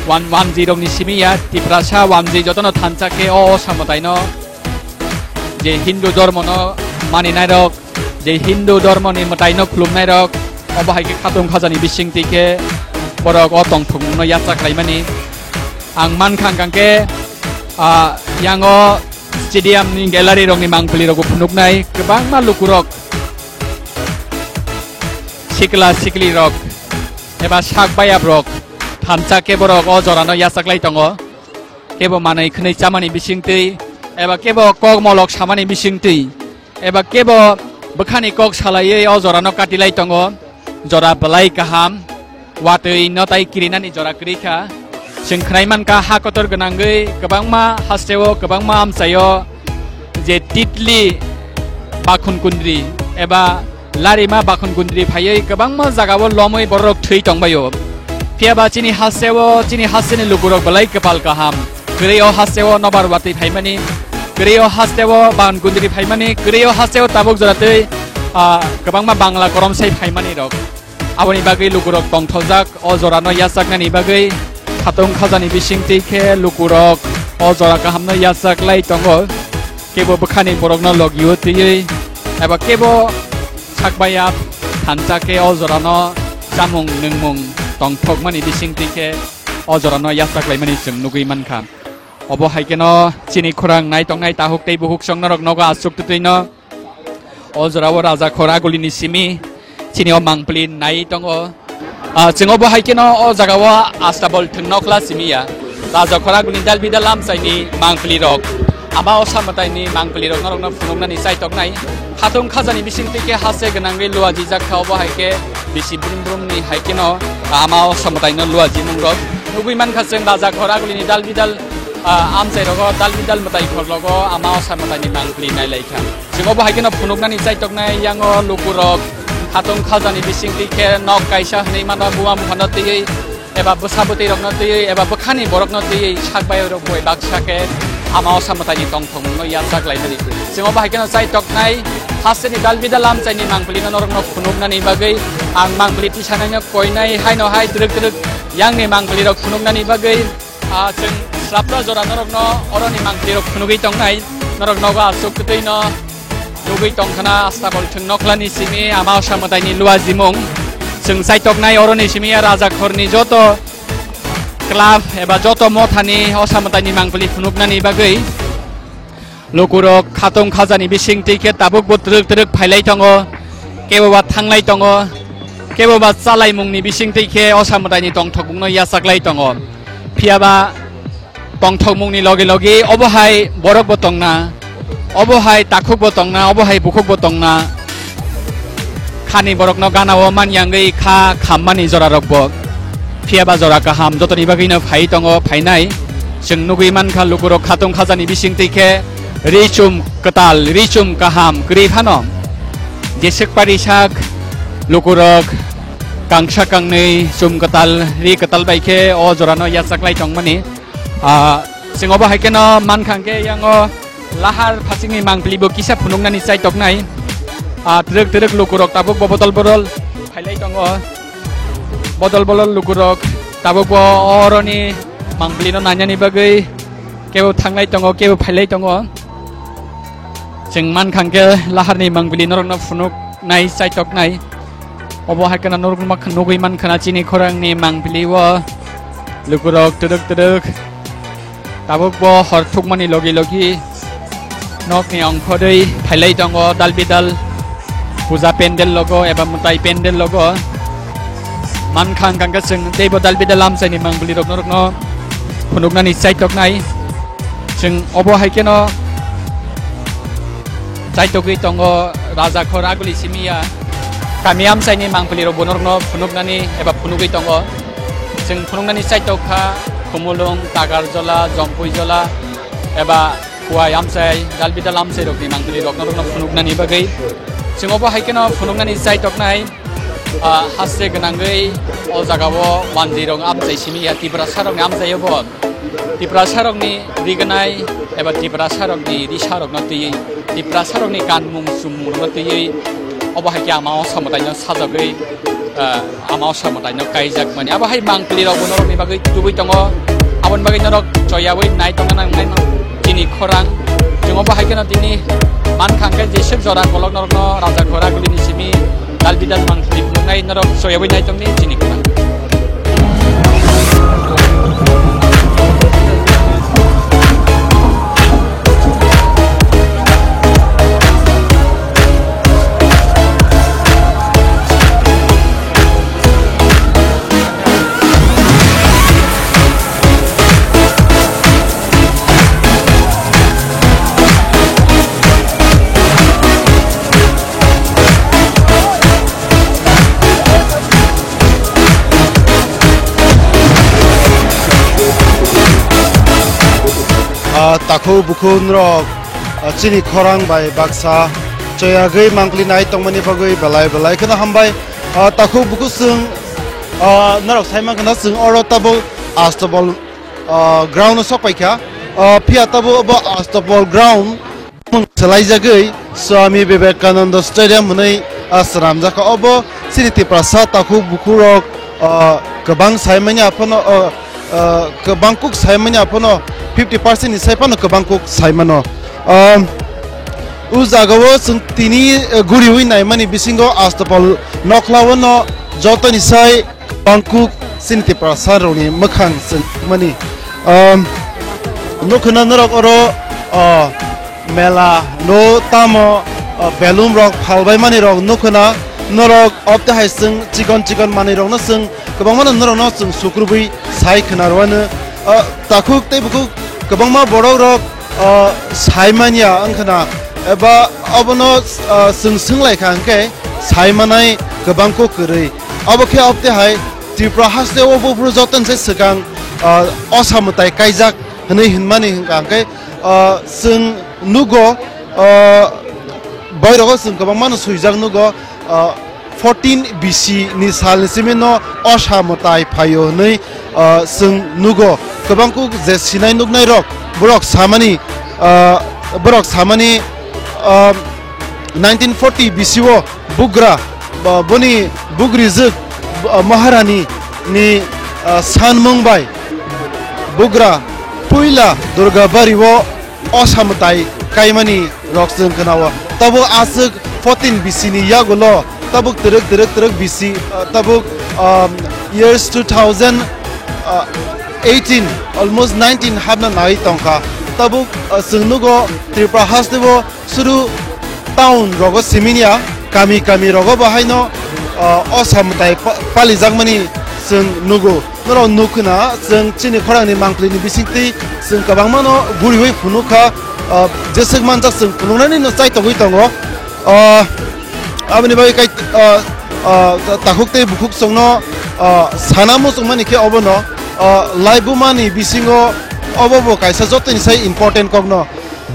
Wan-, wanjwi rokni simi ya, Tiprasa wanjwi jotono thansa khe o osa mwtaino, je Hindu dhormono maninairok, je Hindu dhormoni mwtaino khulumnairok, obo hai khe khatung khajani bisingtwi khe borok o tongthokmungno yachak laimani. Ang mankha hwnkha khe, ah, yango stadium ni gallery rokni mangpili rokbo phunuknai kwbangma lukurok, sikla sikli rok eba sak bayap rok thansa khe borok o jorano yachaklai tongo. Kebo manwi khwnwi chamani bisingtwi eba kebo kok molok samani bisingtwi eba kebo bwkhani kok salaiwi o jorano katilai tongo. Jora belai kaham, watwi no tai kirinani jora kwrwi kha. Chwng khwnai mankha ha kotor gwnangwi kwbangma hasteo, kwbangma amchaio je titli bakhun kundri eba larima bakhun kundri phaiwi kwbangma jagao lomwi borok thwi tongbaio. Phiyaba chini hasteo, chini hasteni lukurok belai kwpal kaham. Kwrwi o hasteo nobar watwi phaimani, kwrwi o hasteo bakhun kundri phaimani, kwrwi o hasteo tabuk joratwi, ah, kwbangma Bangla koromsai phaimani rok. Aboni bagwi lukurok tongthokjak o jorano yachaknani bagwi khatung khajani bisingtwi khe lukurok o jora kahamno yachak lai tongo. Kebo bwkhani borokno logio twiwi eba kebo sakbaya thansa khe o jorano chamung nwngmung tongthokmani bisingtwi khe o jorano yachak laimani chwng nugwi mankha. Obo hai kheno chini khorang nai tongnai tahuk tei buhuk song norok nogo aswk twtwino. O jorao Raja Khor Agulini simi chini o mangpili nai tongo. Ah, chwng obo hai kheno o jagao astabol thwng nokla simi ya. Raja Khor Agulini dal bidal amchaini mangpili rok. Ama o samataini mangpili rok norokno phunuknani chaitoknai. Khatung khajani bisingtwi khe hase gwnangwi luaji jak kha obo hai khe bisi brum brumni hai kheno ama o samataino luaji mung rok. Nugwi mankha chwng Raja Khor Agulini dal bidal, ah, amchai rogo dal bidal mwtai khor logo ama o samataini mangpili nai lai kha. Chwng obo hai kheno phunuknani chaitoknai yango lukurok khatung khajani bisingtwi khe nok kaisa hwnwi mano buma buphano twiwi eba bwsa bwtwi rokno twiwi eba bwkhani borokno twiwi sak bai rok boi baksa khe ama o samataini tongthokmungno yachak lai twi. Chwng obo hai kheno chaitoknai hasteni dal bidal amchaini mangpilino norokno phunuknani bagwi ang mangpili tisanaino koinai haino hai twrwk twrwk yangni mangpili rok phunuknani bagwi Ah, chwng srapra jora norokno oroni mangpili rok phunugwi tongnai, norok nogo aswk twtwi no nugwi tongkhana astabol thwng nokhlani simi ama o samataini luajimung. Chwng chaitoknai oroni simi ya Raja Khorni joto club eba joto mothani o samataini mangpili phunuknani bagwi. Lukurok khatung khajani bisingtwi khe tabukbo twrwk twrwk phailai tongo, keboba thanglai tongo, keboba chalaimungni bisingtwi khe o samataini tongthokmungno yachaklai tongo. Phiyaba tongthokmungni logi logi obo hai borokbo tongna, obo hai takhukbo tongna, obo hai bukhukbo tongna. Khani borokno ganao manyangwi kha khammani jorarokbo. Phiyaba jora kaham jotoni bagwino phai tongo, phainai. Chwng nugwi mankha lukurok khatung khajani bisingtwi khe ri chum kwtal, ri chum kaham kwrwi phano. Jeswk parisak lukurok kangsa kangnwi chum kwtal, ri kwtal bai khe o jorano yachaklai tongmani. Ah, chwng obo hai kheno mankha hwnkhe yango lahar phasingni mangpili bo kisa phunuknani chaitoknai. Ah, twrwk twrwk lukurok tabuk bo bodol bodol phailai tongo. Bodol bodol lukurok tabuk bo oroni mangpilino nainani bagwi kebo thanglai tongo, kebo phailai tongo. Chwng mankha hwnkhe laharni mangpili norokno phunuknai, chaitoknai. Obo hai kheno norok mak-, nugwi mankha na chini khorangni mangpili o lukurok twrwk twrwk. Tabuk bo hor thukmani logi logi nokni ongkhorwi phailai tongo dal bidal puja pendel logo eba mwtai pendel logo. Mankha hwnkha hwnkhe chwng teibo dal bidal amchaini mangpili rok norokno phunuknani chaitoknai. Chwng obo hai kheno chaitogwi tongo Raja Khor Aguli simi ya. Kami amchaini mangpili rok bo norokno phunuknani eba phunugwi tongo. Chwng phunuknani chaitok kha Khumulwng, Takarjola, Jompuijola eba Khowai amchai, dal bidal amchai rokni mangpili rok norokno phunuknani bagwi. Chwng obo hai kheno phunuknani chaitoknai, ah, haste gwnangwi o jagao mandirok amchai simi ya Tiprasa rokni amchai obo. Tiprasa rokni rignai eba Tiprasa rokni risa rokno twiwi, Tiprasa rokni kanmung chumung rokno twiwi, obo hai khe ama o samataino sajagwi Ah, ama osa mwtaino kaijak mani. Abo hai mangpili rok bo norokni bagwi tubui tongo. Aboni bagwi norok choyawi nai tongna nangnai chini khorang. Chwng obo hai kheno tini mankha hwnkhe jeswk jora kolok norokno raja khora gulini simi dal bidal mangpili phunuknai norok choyawi nai tongni chini khorang. Ah, takhuk bukhuk norok, ah, chini khorang bai baksa choyagwi mangpili nai tongmani bagwi belai belai kheno hambai. Ah, takhuk bukhuk chwng, ah, norok sai mankha na chwng oro tabuk Astobol, ah, ground o sok paikha. Ah, phiya tabuk bo Astobol ground mung swlaijagwi Swami Vivekananda Stadium hwnwi, ah, swnamjakha. Obo chini Tiprasa takhuk bukhuk rok, ah, kwbang sai manya phano, ah, ah, kwbang kuk sai manya phano fifty percent ni sai phano kwbang kuk sai mano. Um, o jagao chwng tini, ah, guriwi naimani bisingo Astopol nokhlao no jotoni sai bangkuk chini Tiprasa rokni mwkhang chwng mani. Um, nukho na norok oro, uh, mela no tamo, uh, belum rok phalbai mani rok nukho na norok obte hai chwng chikon chikon manwi rok no chwng kwbangma no norok no chwng sukrubwi sai khna rwano. Uh, takhuk tei bukhuk kwbangma borok rok, uh, sai manya wngkhana eba obono, uh, chwng swnglaikha hwnkhe sai manai kwbang kuk kwrwi. Obo khe obte hai Tripura haste o buphuru joto ni se swkang, ah, osa mwtai kaijak hwnwi hinmani hwnkha hwnkhe, ah, chwng nugo, ah, boirogo chwng kwbangmano swijak nugo, ah, fourteen B C ni salni simi no osa mwtai phaio hwnwi, ah, chwng nugo. Kwbang kuk je sinai nuknai rok borok samani, ah, borok samani, ah, nineteen forty B C o bugra, bo-, boni bugrijwk, bo-, Maharani ni, ah, sanmung bai bugra puila Durga bari o osa mwtai kaimani rok chwng khna o. Tabuk aswk fourteen B C ni yagulo tabuk twrwk twrwk twrwk B C, ah, tabuk, um, years two thousand, ah, eighteen, almost nineteen hapna nai tongkha. Tabuk, ah, chwng nugo Tripura haste o suru town rogo siminya, kami kami rogo bo haino, ah, osa mwtai pa-, palijakmani chwng nugo. Norok nukna chwng chini khorangni mangpili ni bisingtwi chwng kwbangmano guriwi phunukha, ah, jeswk manjak chwng phunuknani no chaitogwi tongo. Ah, aboni bagwi kai, ah, ah, ta-, takhuk tei bukhuk chwngno, ah, sana muchungmani khe obono, ah, laibumani bisingo obo bo kaisa jotoni sai important kokno.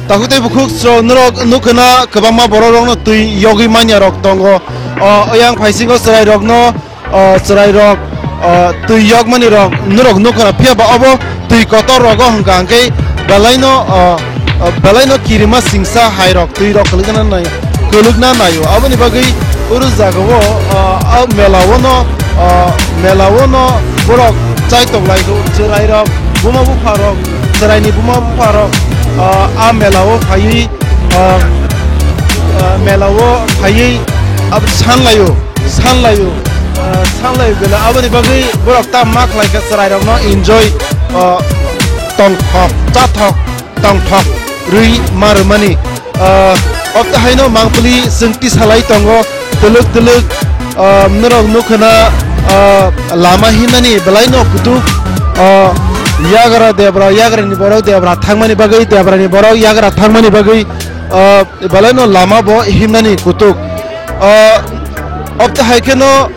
Takhuk tei bukhuk chwng norok nukna kwbangma borok rokno twi yogwi manya rok tongo. O, oyang phaisingo chwrai rokno, o, chwrai rok, o, twi yokmani rok norok nukna phiya ba obo twi kotor rogo hwnkha hwnkhe belaino, o, o, belaino kirima singsa hai rok twi rok kwlwkna nai, kwlwkna naio. Aboni bagwi oro jagao, o, o mela o no, o, mela o no borok chaitok lai kho, chwrai rok, buma bupha rok, chwraini buma bupha rok, ah, a mela o phaiwi, ah, ah, mela o phaiwi abo sanlaio, sanlaio, ah, sanlaio bela aboni bagwi borok ta ma khlai kha chwrai rokno enjoy, ah, tongthok, chathok, tongthok rwi ma rwmani. Ah, obte haino mangpili chwng tisalai tongo, twlwk twlwk, ah, norok nukna, ah, lama himnani belaino kutuk, ah, yagra debra, yagrani borok debra thangmani bagwi, debrani borok yagra thangmani bagwi, ah, belaino lama bo himnani kutuk. Ah, obte hai kheno,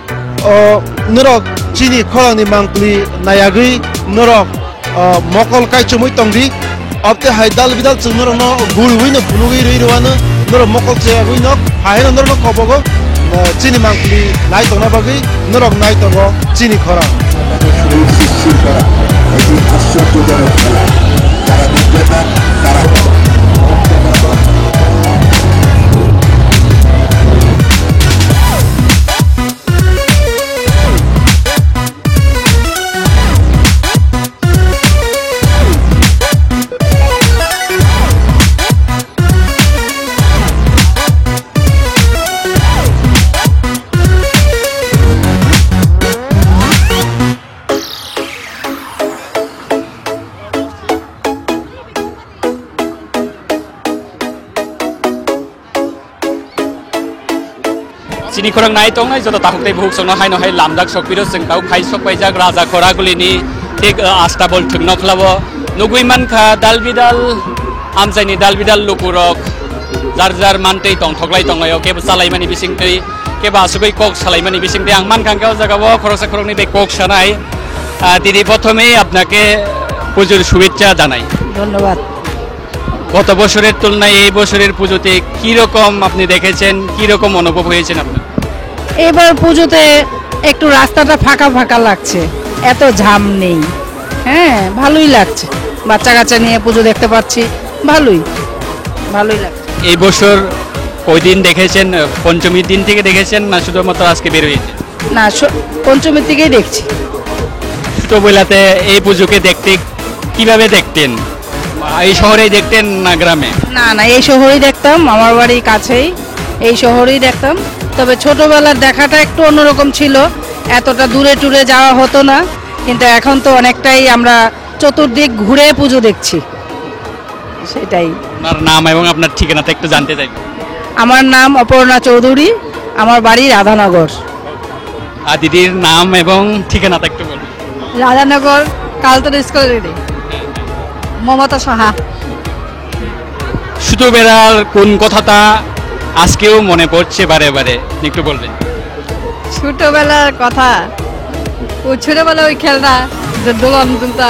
ah, norok chini khorangni mangpili nayagwi norok ah, mokol kaichomwi tongdi. Obte hai dal bidal chwng norokno guriwi no phunugwi rwi rwano, norok mokol chayagwi no, hai heno norokno kobogo, ah, chini mangpili nai tongna bagwi norok nai tongo chini khorang. Chini khorang nai tongnai joto takhuk tei bukhuk songno haino hai lamjak sokpiro chwng tabuk phai sokpaijak Raja Khoragulini thik, ah, Astabol thwkno khlabo. Nugui mankha dal bidal amchaini dal bidal lukurok jar jar mantwi tongthoklai tonglaio, kebo chalaimani bisingtwi, kebo asugui kok salaimani bisingtwi. Ang mankha hwnkhe o jagao khoroksa khoroknwi bai kok sanai. Ah, didi, prothomei apnake pujor shubhechcha janai. ধন্যবাদ। গত বছরের তুলনায় এই বছরের পুজোতে কি রকম আপনি দেখেছেন, কি রকম অনুভব হয়েছেন আপনার? এবার পুজোতে একটু রাস্তাটা ফাঁকা ফাঁকা লাগছে, এত জ্যাম নেই। হ্যাঁ, ভালোই লাগছে, বাচ্চা কাচ্চা নিয়ে পুজো দেখতে পাচ্ছি, ভালোই, ভালোই লাগছে। এই বছর কয়দিন দেখেছেন? পঞ্চমীর দিন থেকে দেখেছেন না শুধুমাত্র আজকে বের হয়েছেন? না, স-, পঞ্চমীর দিকেই দেখছি। ছোটবেলাতে এই পুজোকে দেখতে কিভাবে দেখতেন? এই শহরেই দেখতেন না গ্রামে? না, না, এই শহরেই দেখতাম, আমার বাড়ির কাছেই, এই শহরেই দেখতাম। তবে ছোটবেলার দেখাটা একটু অন্যরকম ছিল, এতটা দূরে টুরে যাওয়া হতো না, কিন্তু এখন তো অনেকটাই আমরা চতুর্দিক ঘুরে পুজো দেখছি, সেটাই। আপনার নাম এবং আপনার ঠিকানাটা একটু জানতে চাই। আমার নাম অপর্ণা চৌধুরী, আমার বাড়ি রাধানগর। আর দিদির নাম এবং ঠিকানাটা একটু বলবেন। রাধানগর কালতলা স্কুলের দিদি মমতা সাহা। ছোটবেলার কোন কথাটা আজকেও মনে পড়ছে বারে বারে, একটু বলবেন? ছোটবেলার কথা, ও ছোটবেলা ওই খেলনা, যে দোলন দুলতা,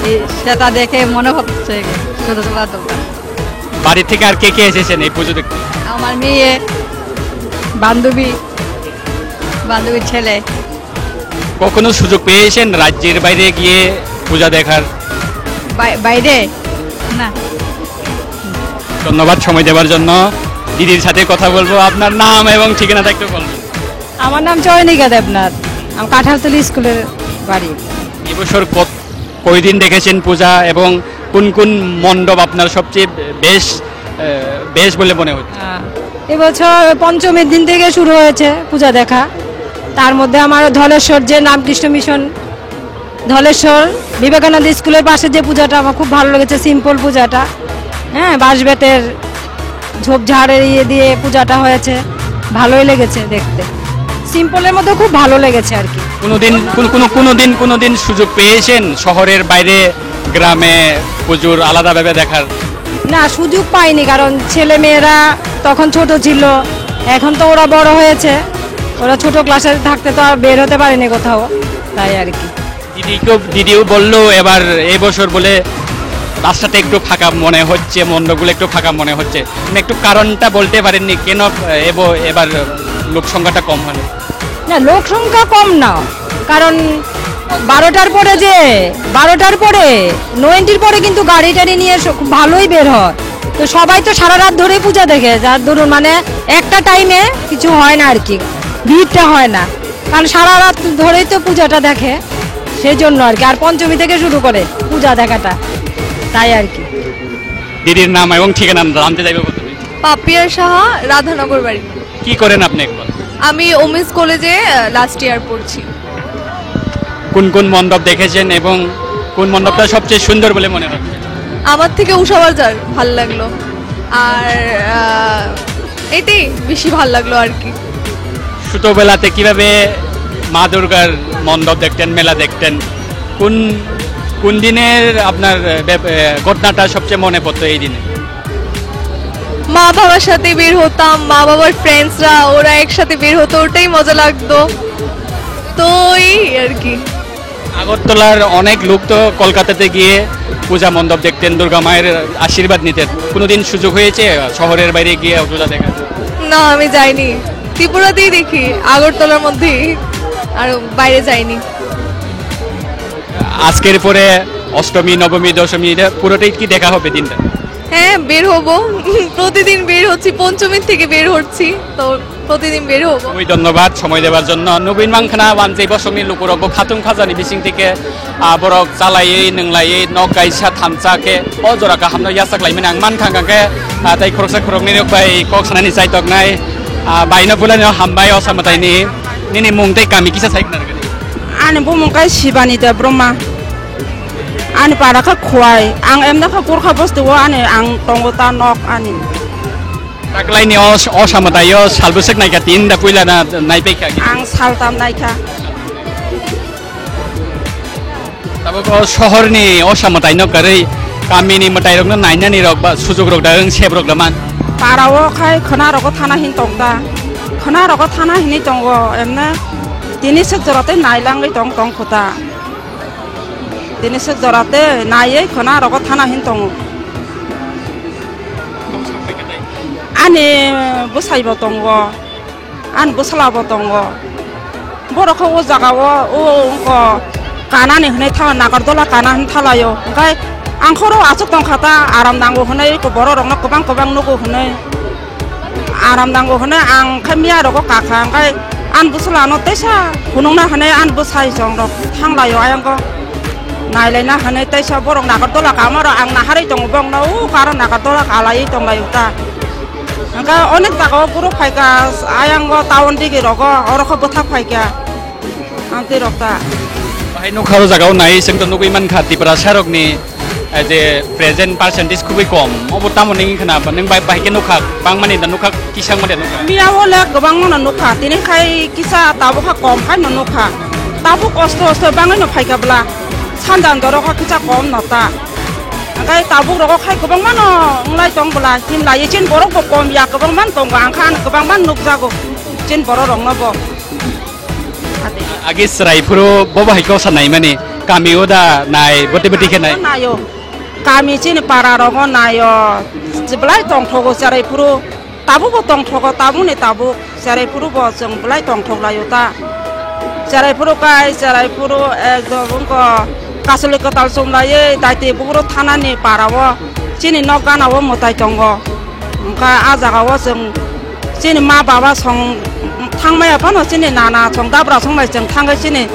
এই সেটা দেখে মনে হচ্ছে ছোটবেলার কথা। বাড়ি থেকে আর কে কে এসেছেন এই পুজো দেখতে? আমার মেয়ে, বান্ধবী, বান্ধবীর ছেলে। কখনো সুযোগ পেয়েছেন রাজ্যের বাইরে গিয়ে পূজা দেখার? বাই-, বাইরে? না। ধন্যবাদ সময় দেওয়ার জন্য। দিদির সাথে কথা বলবো। আপনার নাম এবং ঠিকানাটা একটু বলবেন। আমার নাম চয়নিকা দেবনাথ, আমি কাঁঠালতলি স্কুলের বাড়ি। এবছর কত, কয়দিন দেখেছেন পূজা এবং কোন কোন মণ্ডপ আপনার সবচেয়ে বেশ, আহ, বেশ বলে মনে হচ্ছে? হ্যাঁ, এবছর পঞ্চমীর দিন থেকে শুরু হয়েছে পূজা দেখা। তার মধ্যে আমার ধলেশ্বর যে রামকৃষ্ণ মিশন, ধলেশ্বর বিবেকানন্দ স্কুলের পাশে যে পূজাটা, আমার খুব ভালো লেগেছে, সিম্পল পূজাটা। হ্যাঁ, বাঁশ বেতের ঝোপঝাড়ের ইয়ে দিয়ে পূজাটা হয়েছে, ভালোই লেগেছে দেখতে। সিম্পলের মধ্যে খুব ভালো লেগেছে আর কি। কোনোদিন, কোন-, কোনো, কোনোদিন, কোনোদিন সুযোগ পেয়েছেন শহরের বাইরে গ্রামে পুজোর আলাদাভাবে দেখার? না, সুযোগ পাইনি, কারণ ছেলে মেয়েরা তখন ছোট ছিল, এখন তো ওরা বড় হয়েছে, ওরা ছোট ক্লাসে থাকতে তো আর বের হতে পারেনি কোথাও, তাই আর কি। দিদিকেও, দিদিও বললো এবার এই বছর বলে রাস্তাটা একটু ফাঁকা মনে হচ্ছে, মণ্ডপগুলো একটু ফাঁকা মনে হচ্ছে। মানে একটু কারণটা বলতে পারেননি কেন, আহ, এব-, এবার লোক সংখ্যাটা কম হলো? না, লোক সংখ্যা কম না, কারণ বারোটার পরে যে, বারোটার পরে, নয়নটির পরে কিন্তু গাড়ি টাড়ি নিয়ে স-, খুব ভালোই বের হয়। তো সবাই তো সারা রাত ধরে পূজা দেখে, যার দরুন মানে একটা টাইমে কিছু হয় না আর কি, ভিড়টা হয় না। কারণ সারা রাত ধরেই তো পূজাটা দেখে, সেই জন্য আর কি। আর পঞ্চমী থেকে শুরু করে পূজা দেখাটা, তাই আর কি। দিদির নাম এবং ঠিকানা জানতে চাইবো প্রথমে। পাপিয়া সাহা, রাধানগর বাড়ি। কি করেন আপনি এখন? আমি ওমেন্স কলেজে, আহ, লাস্ট ইয়ার পড়ছি। কোন কোন মণ্ডপ দেখেছেন এবং কোন মণ্ডপটা সবচেয়ে সুন্দর বলে মনে হচ্ছে? আমার থেকে উষা বাজার ভালো লাগলো, আর, আহ, এটাই বেশি ভালো লাগলো আর কি। ছোটবেলাতে কিভাবে মা দুর্গার মণ্ডপ দেখতেন, মেলা দেখতেন? কোন, কোন দিনের আপনার, আহ, ব্যাপ-, আহ, ঘটনাটা সবচেয়ে মনে পড়তো এই দিনে? মা বাবার সাথে বের হতাম, মা বাবার ফ্রেন্ডসরা, ওরা একসাথে বের হতো, ওটাই মজা লাগতো। তো এই আর কি। আগরতলার অনেক লোক তো কলকাতাতে গিয়ে পূজা মণ্ডপ দেখতেন, দুর্গা মায়ের আশীর্বাদ নিতেন। কোনোদিন সুযোগ হয়েছে শহরের বাইরে গিয়ে পূজা দেখার? না, আমি যাইনি। ত্রিপুরাতেই দেখি, আগরতলার মধ্যেই, আর বাইরে যাইনি। আজকের পরে অষ্টমী, নবমী, দশমী, এটা পুরোটাই কি দেখা হবে দিনটা? হ্যাঁ, বের হব। প্রতিদিন বের হচ্ছি, পঞ্চমীর থেকে বের হচ্ছি, তো প্রতিদিন বের হব। খুবই ধন্যবাদ সময় দেওয়ার জন্য। Nugui mankha na, wanjwi bosongni lukurok bo khatung khajani bising tike, ah, borok chalaiwi, nwnglaiwi, nok kaisa thansa khe o jora kahamno yachak laimani ang mankha, hwnkhe, ah, tei khoroksa khoroknwi rok bai kok sanani chaitoknai, ah, baino bulai no hambai o samataini. Nini mung tei kami kisa sai khna rwgwdi. Ani bumung khe Sibani Debbarma. Ani para khe Khowai. Ang emda khe Kurkha bosti o ani ang tongo ta nok ani. Taklaini o, o samataio salbwswk naikha, tin da puila na naipaikha? Ang saltam naikha. Tabuk o sohorni o samataino kwrwi kamini mwtairokno nainani rok ba sujukrok da wng sebrok da man? Parao khai khwnarogo thana hin tongda. Khwnarogo thana hinwi tongo emne tini swk jora tei nailangwi tong tong khuta. Tini swk jora tei naiwi khwnarogo thana hin tongo. Ani bwsaibo tongo, ani bwsla bo tongo. Borok khe o jaga o, o wngkha kanani hwnwi tha-, Nagardola kana hwn thalaio. Hwnkhe ang khoro aswk tongkha ta, aram nango hwnwi borok rokno kwbang kwbang nugo hwnwi. Aram nango hwnwi ang khe miya rogo kakha, hwnkhe ani bwsla no teisa phunukna hwnwi ani bwsai chwng rok thanglaio ayang go. Nailaina hwnwi teisa borok Nagardola kama rok ang naharwi tongo, bokno o karo Nagardola kalaiwi tonglaio ta. Hwnkhe onek jaga o guru phaikha, ayang go town digi rogo, oro khe bwthak phaikha. Amtwi rok ta. Bahai nukha o jaga o nai, chwng to nugwi mankha Tiprasa rokni, eh, je present percentage khubui kom. Obo tamo nini khna, nwng bai, bahai khe nukha, bangmani da nukha, kisang mani da nukha. Miya o le kwbangma no nukha, tini khai kisa tabuk kha kom khai no nukha. Tabuk osto osto bangwi no phaikha bwla, sanja dorok kha kisa kom no ta. Hwnkhe tabuk rogo khai kwbangma no wnglai tong bwla, himlai chin borok bo kom ya, kwbangma no tongo, ang kha ano kwbangma nukjago chin borok rokno bo. Age chwrai phuru bo bahai kok sa naimani, kami o da nai, bwtwi bwtwi khe nai. Naio. Kami chini para rogo naio. Belai tongthogo chwrai phuru. Tabukbo tongthogo, tabukni tabuk. Chwrai phuru bo chwng belai tongthok laio ta. Chwrai phuru kai, chwrai phuru ekdom wngkha. Kasuli kwtal chumlaiwi daiti buphuru thanani para o. Chini nok gana o mwtai tongo. Hwnkhe ah jaga o chwng chini ma baba song thangmaya phano chini nana song dabra song bai chwng thangwi chini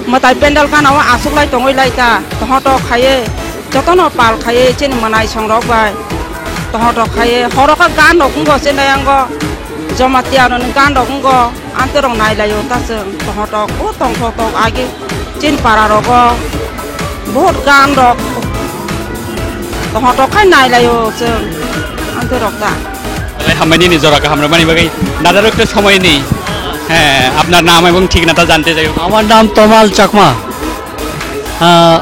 mwtai pendal gana o achuklai tongwi lai ta, tohoto khaiwi jotono pal khaiwi chini mwnai song rok bai tohoto khaiwi horo khe gan rok wngo chini yango Jamatia rokni gan rok wngo. Amtwi rok nai laio ta chwng, tohoto o tongthok tok agi chini para rogo bahut gan rok tohoto khai nai laio chwng, amtwi rok ta. Belai hambai nini jora kaham rwmani bagwi, dada rok to somoi ni. হ্যাঁ, আপনার নাম এবং ঠিকানাটা জানতে চাই। আমার নাম তমাল চাকমা। আহ,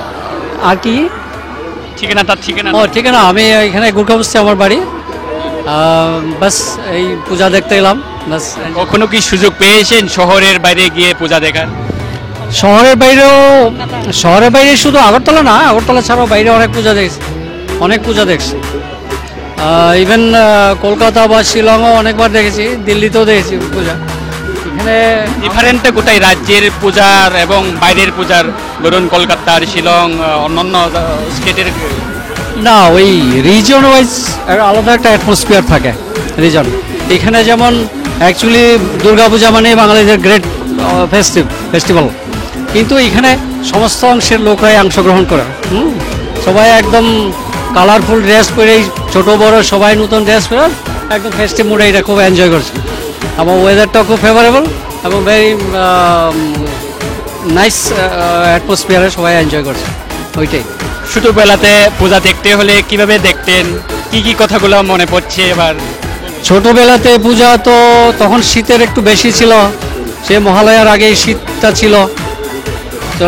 আর কি? ঠিকানাটা, ঠিকানা। ও, ঠিকানা, আমি এখানে গুরকাবস্তি আমার বাড়ি। আহ, বাস, এই পূজা দেখতে এলাম, বাস। কখনো কি সুযোগ পেয়েছেন শহরের বাইরে গিয়ে পূজা দেখার? শহরের বাইরেও, শহরের বাইরে শুধু আগরতলা না, আগরতলা ছাড়াও বাইরে অনেক পূজা দেখছি, অনেক পূজা দেখছি। আহ, even, আহ, কলকাতা বা শিলংও অনেকবার দেখেছি, দিল্লিতেও দেখেছি পূজা। এখানে ডিফারেন্টটা কোথায় রাজ্যের পূজার এবং বাইরের পূজার? ধরুন কলকাতার, শিলং, আহ, অন্যান্য, আহ, স্টেটের? না, ওই রিজন ওয়াইজ আলাদা একটা অ্যাটমসফিয়ার থাকে রিজন। এখানে যেমন অ্যাকচুয়ালি দুর্গাপূজা মানে বাঙালিদের গ্রেট, আহ, ফেস্টিভ, ফেস্টিভ্যাল। কিন্তু এখানে সমস্ত অংশের লোকরাই অংশগ্রহণ করে। হুম, সবাই একদম কালারফুল ড্রেস পরেই, ছোট বড় সবাই নতুন ড্রেস পরে একদম ফেস্টিভ মুডে এটা খুব এনজয় করছে। এবং ওয়েদারটাও খুব ফেভারেবল এবং ভেরি নাইস অ্যাটমসফিয়ারে সবাই এনজয় করছে। ওইটাই। ছোটবেলাতে পূজা দেখতে হলে কিভাবে দেখতেন? কি কি কথাগুলো মনে পড়ছে এবার? ছোটবেলাতে পূজা তো তখন শীতের একটু বেশি ছিল, সে মহালয়ার আগেই শীতটা ছিল। তো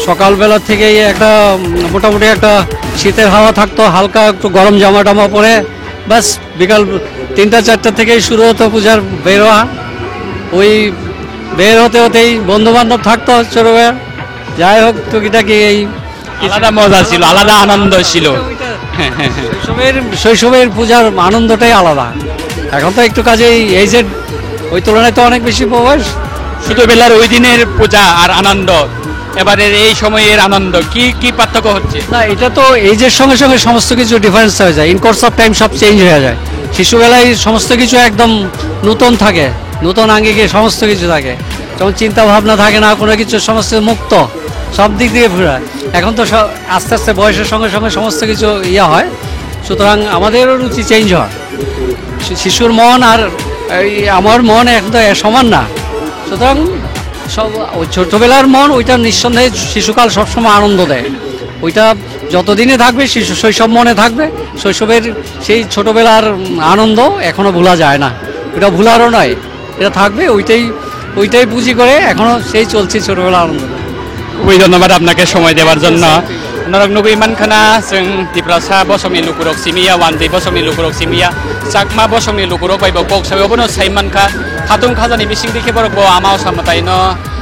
সকালবেলা থেকেই একটা, উম, মোটামুটি একটা শীতের হাওয়া থাকতো, হালকা একটু গরম জামা টামা পরে ব্যাস বিকাল তিনটা চারটা থেকেই শুরু হতো পূজার বের হওয়া। ওই বের হতে হতেই বন্ধু বান্ধব থাকতো ছোটবেলা, যাই হোক টুকিটাকি এই আলাদা মজা ছিল, আলাদা আনন্দ ছিল। হ্যাঁ, হ্যাঁ, হ্যাঁ। শৈশবের, শৈশবের পূজার আনন্দটাই আলাদা। এখন তো একটু কাজেই এজেড, ওই তুলনায় তো অনেক বেশি বয়স। ছোটবেলার ওই দিনের পূজা আর আনন্দ, এবারের এই সময়ের আনন্দ, কি কি পার্থক্য হচ্ছে? না, এটা তো এজের সঙ্গে সঙ্গে সমস্ত কিছু ডিফারেন্স হয়ে যায়, ইন কোর্স অফ টাইম সব চেঞ্জ হয়ে যায়। শিশুবেলায় সমস্ত কিছু একদম নতুন থাকে, নতুন আঙ্গিকে সমস্ত কিছু থাকে, যেমন চিন্তা ভাবনা থাকে না, কোনো কিছু সমস্ত মুক্ত, সব দিক দিয়ে ঘোরা। এখন তো সব আস্তে আস্তে বয়সের সঙ্গে সঙ্গে সমস্ত কিছু ইয়ে হয়, সুতরাং আমাদেরও রুচি চেঞ্জ হয়। শি-, শিশুর মন আর এই আমার মন এখন তো এ সমান না, সুতরাং সব ওই ছোটোবেলার মন ওইটা নিঃসন্দেহে শিশুকাল সবসময় আনন্দ দেয়, ওইটা যতদিনে থাকবে, শিশু শৈশব মনে থাকবে। শৈশবের সেই ছোটবেলার, উম, আনন্দ এখনো ভোলা যায় না, এটা ভোলারও নয়, এটা থাকবে। ওইটাই, ওইটাই পুঁজি করে এখনো সেই চলছে ছোটবেলার আনন্দ। খুবই ধন্যবাদ আপনাকে সময় দেওয়ার জন্য। Norok nugui mankha na, chwng Tiprasa bosongni lukurok simiya, Wanjwi bosongni lukurok simiya, Chakma bosongni lukurok bai bo kok sawi, obono sai mankha. Khatung khajani bisingtwi khe borok bo ama o samwtaino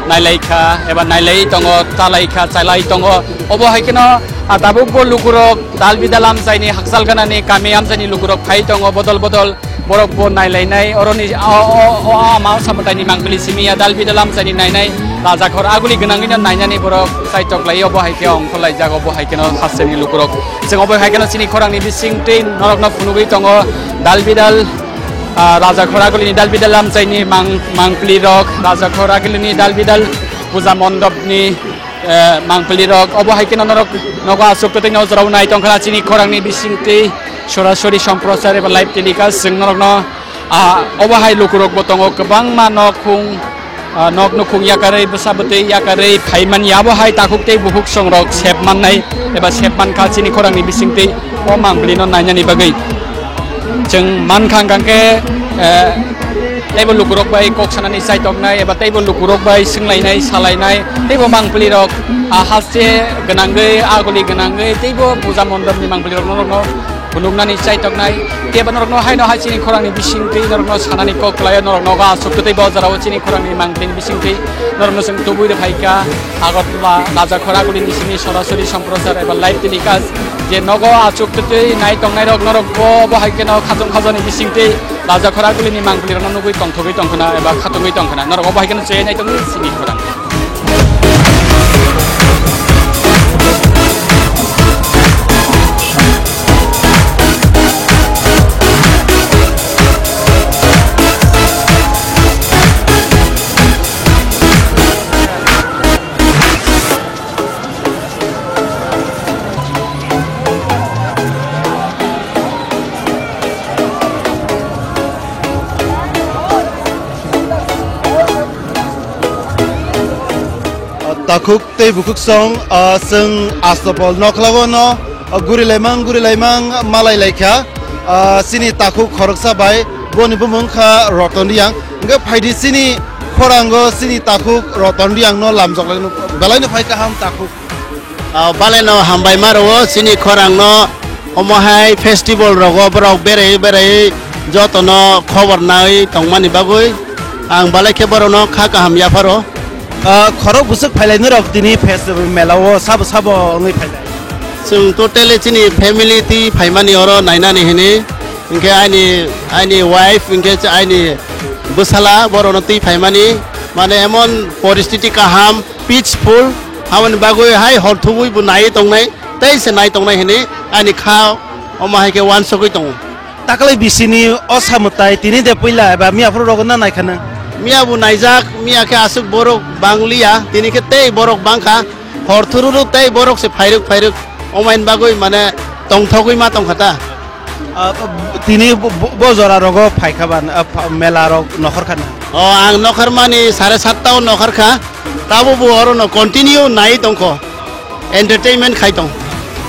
nailaikha, eba nailai tongo, chalaikha, chalai tongo. Obo hai kheno, a, tabuk bo lukurok dal bidal amchaini, hakchal ganani kami amchaini lukurok phai tongo bodol bodol. Borok bo nailainai, oroni o, o, o, o ama o samwtaini mangpili simi ya dal bidal amchaini nainai, rajakhor aguli gwnangwino nainani borok chaitok lai, obo hai khe ongkhor laijak, obo hai kheno hasteni lukurok. Chwng obo hai kheno chini khorangni bisingtwi norokno phunugwi tongo, dal bidal, ah, rajakhor agulini dal bidal amchaini mang-, mangpili rok, rajakhor agulini dal bidal puja mondopni, eh, mangpili rok, obo hai kheno norok nogo aswk twtwi no jorao nai tongkha chini khorangni bisingtwi sorasori somprosar eba live telecast chwng norokno, ah, obo hai lukurok bo tongo kwbangma nok khung, ah, nok nukhung yakarwi bwsa bwtwi yakarwi phaimani abo hai takhuk tei bukhuk songrok sep mannai eba sep mankha chini khorangni bisingtwi o mangpili no nainani bagwi. Chwng mankha hwnkha khe, eh, teibo lukurok bai kok sanani chaitoknai eba teibo lukurok bai swnglainai, salainai, teibo mangpili rok, ah, haste gwnangwi, aguli gwnangwi, teibo puja mondopni mangpili rok norokno phunuknani chaitoknai. Teibo norokno haino hai chini khorangni bisingtwi norokno sanani kok khlaio, norok nogo aswk tei bo jorao chini khorangni mangpili bisingtwi norokno chwng tubui rwphaikha. Agartala Rajakhor agulini simi sorasori somprosar eba live telecast je nogo achuk twi nai tongnai rok norok bo bo hai kheno khatung khajani bisingtwi Rajakhor agulini mangpili rokno nugui tongthogwi tongkhana eba khatungwi tongkhana norok bo hai kheno cheyai nai tongwi sini khorang. Takhuk tei bukhuk song, ah, chwng Astopol nokhwlago no, ah, gurilaimang gurilaimang malai laikha, ah, chini takhuk khoroksa bai, boni bumung kha Roton Riyang. Hwnkhe phaidi chini khorango chini takhuk Roton Riyang no lamjok lai no belai no phai kaham takhuk. Ah, balai no hambai ma rwo chini khorang no omo hai festival rogo borok berai berai joto no khobor nai tongmani bagwi ang balai khe borok no kha kaham yapharo. Ah, khorok bwswk phailai norok tini festival mela o sabo sabo wngwi phailai? Chwng totally chini family twi phaimani oro nainani hini, hinkhe aini, aini wife, hinkhe aini bwsala borokno twi phaimani, mane emon poristiti kaham, peaceful, aboni bagwi hai hor thubui bo naiwi tongnai, tei se nai tongnai hini ani kha omo hai khe uansugwi tongo. Taklai bisini o samwtai tini de puila eba miya phuru rogo na naikha nang? Miya bo naijak, miya khe aswk borok bangliya, tini khe tei borok bangkha, hor thururu tei borok se phairuk phairuk, omaini bagwi mane tongthogwi ma tongkha ta. Ah, tini bo, bo, bo jora rogo phaikha ba, ah, pha-, mela rok nokhorkha na? O, ang nokharmani sare satta o nokharkha, tabo bo orono continue nai tongkho. Entertainment khai tong.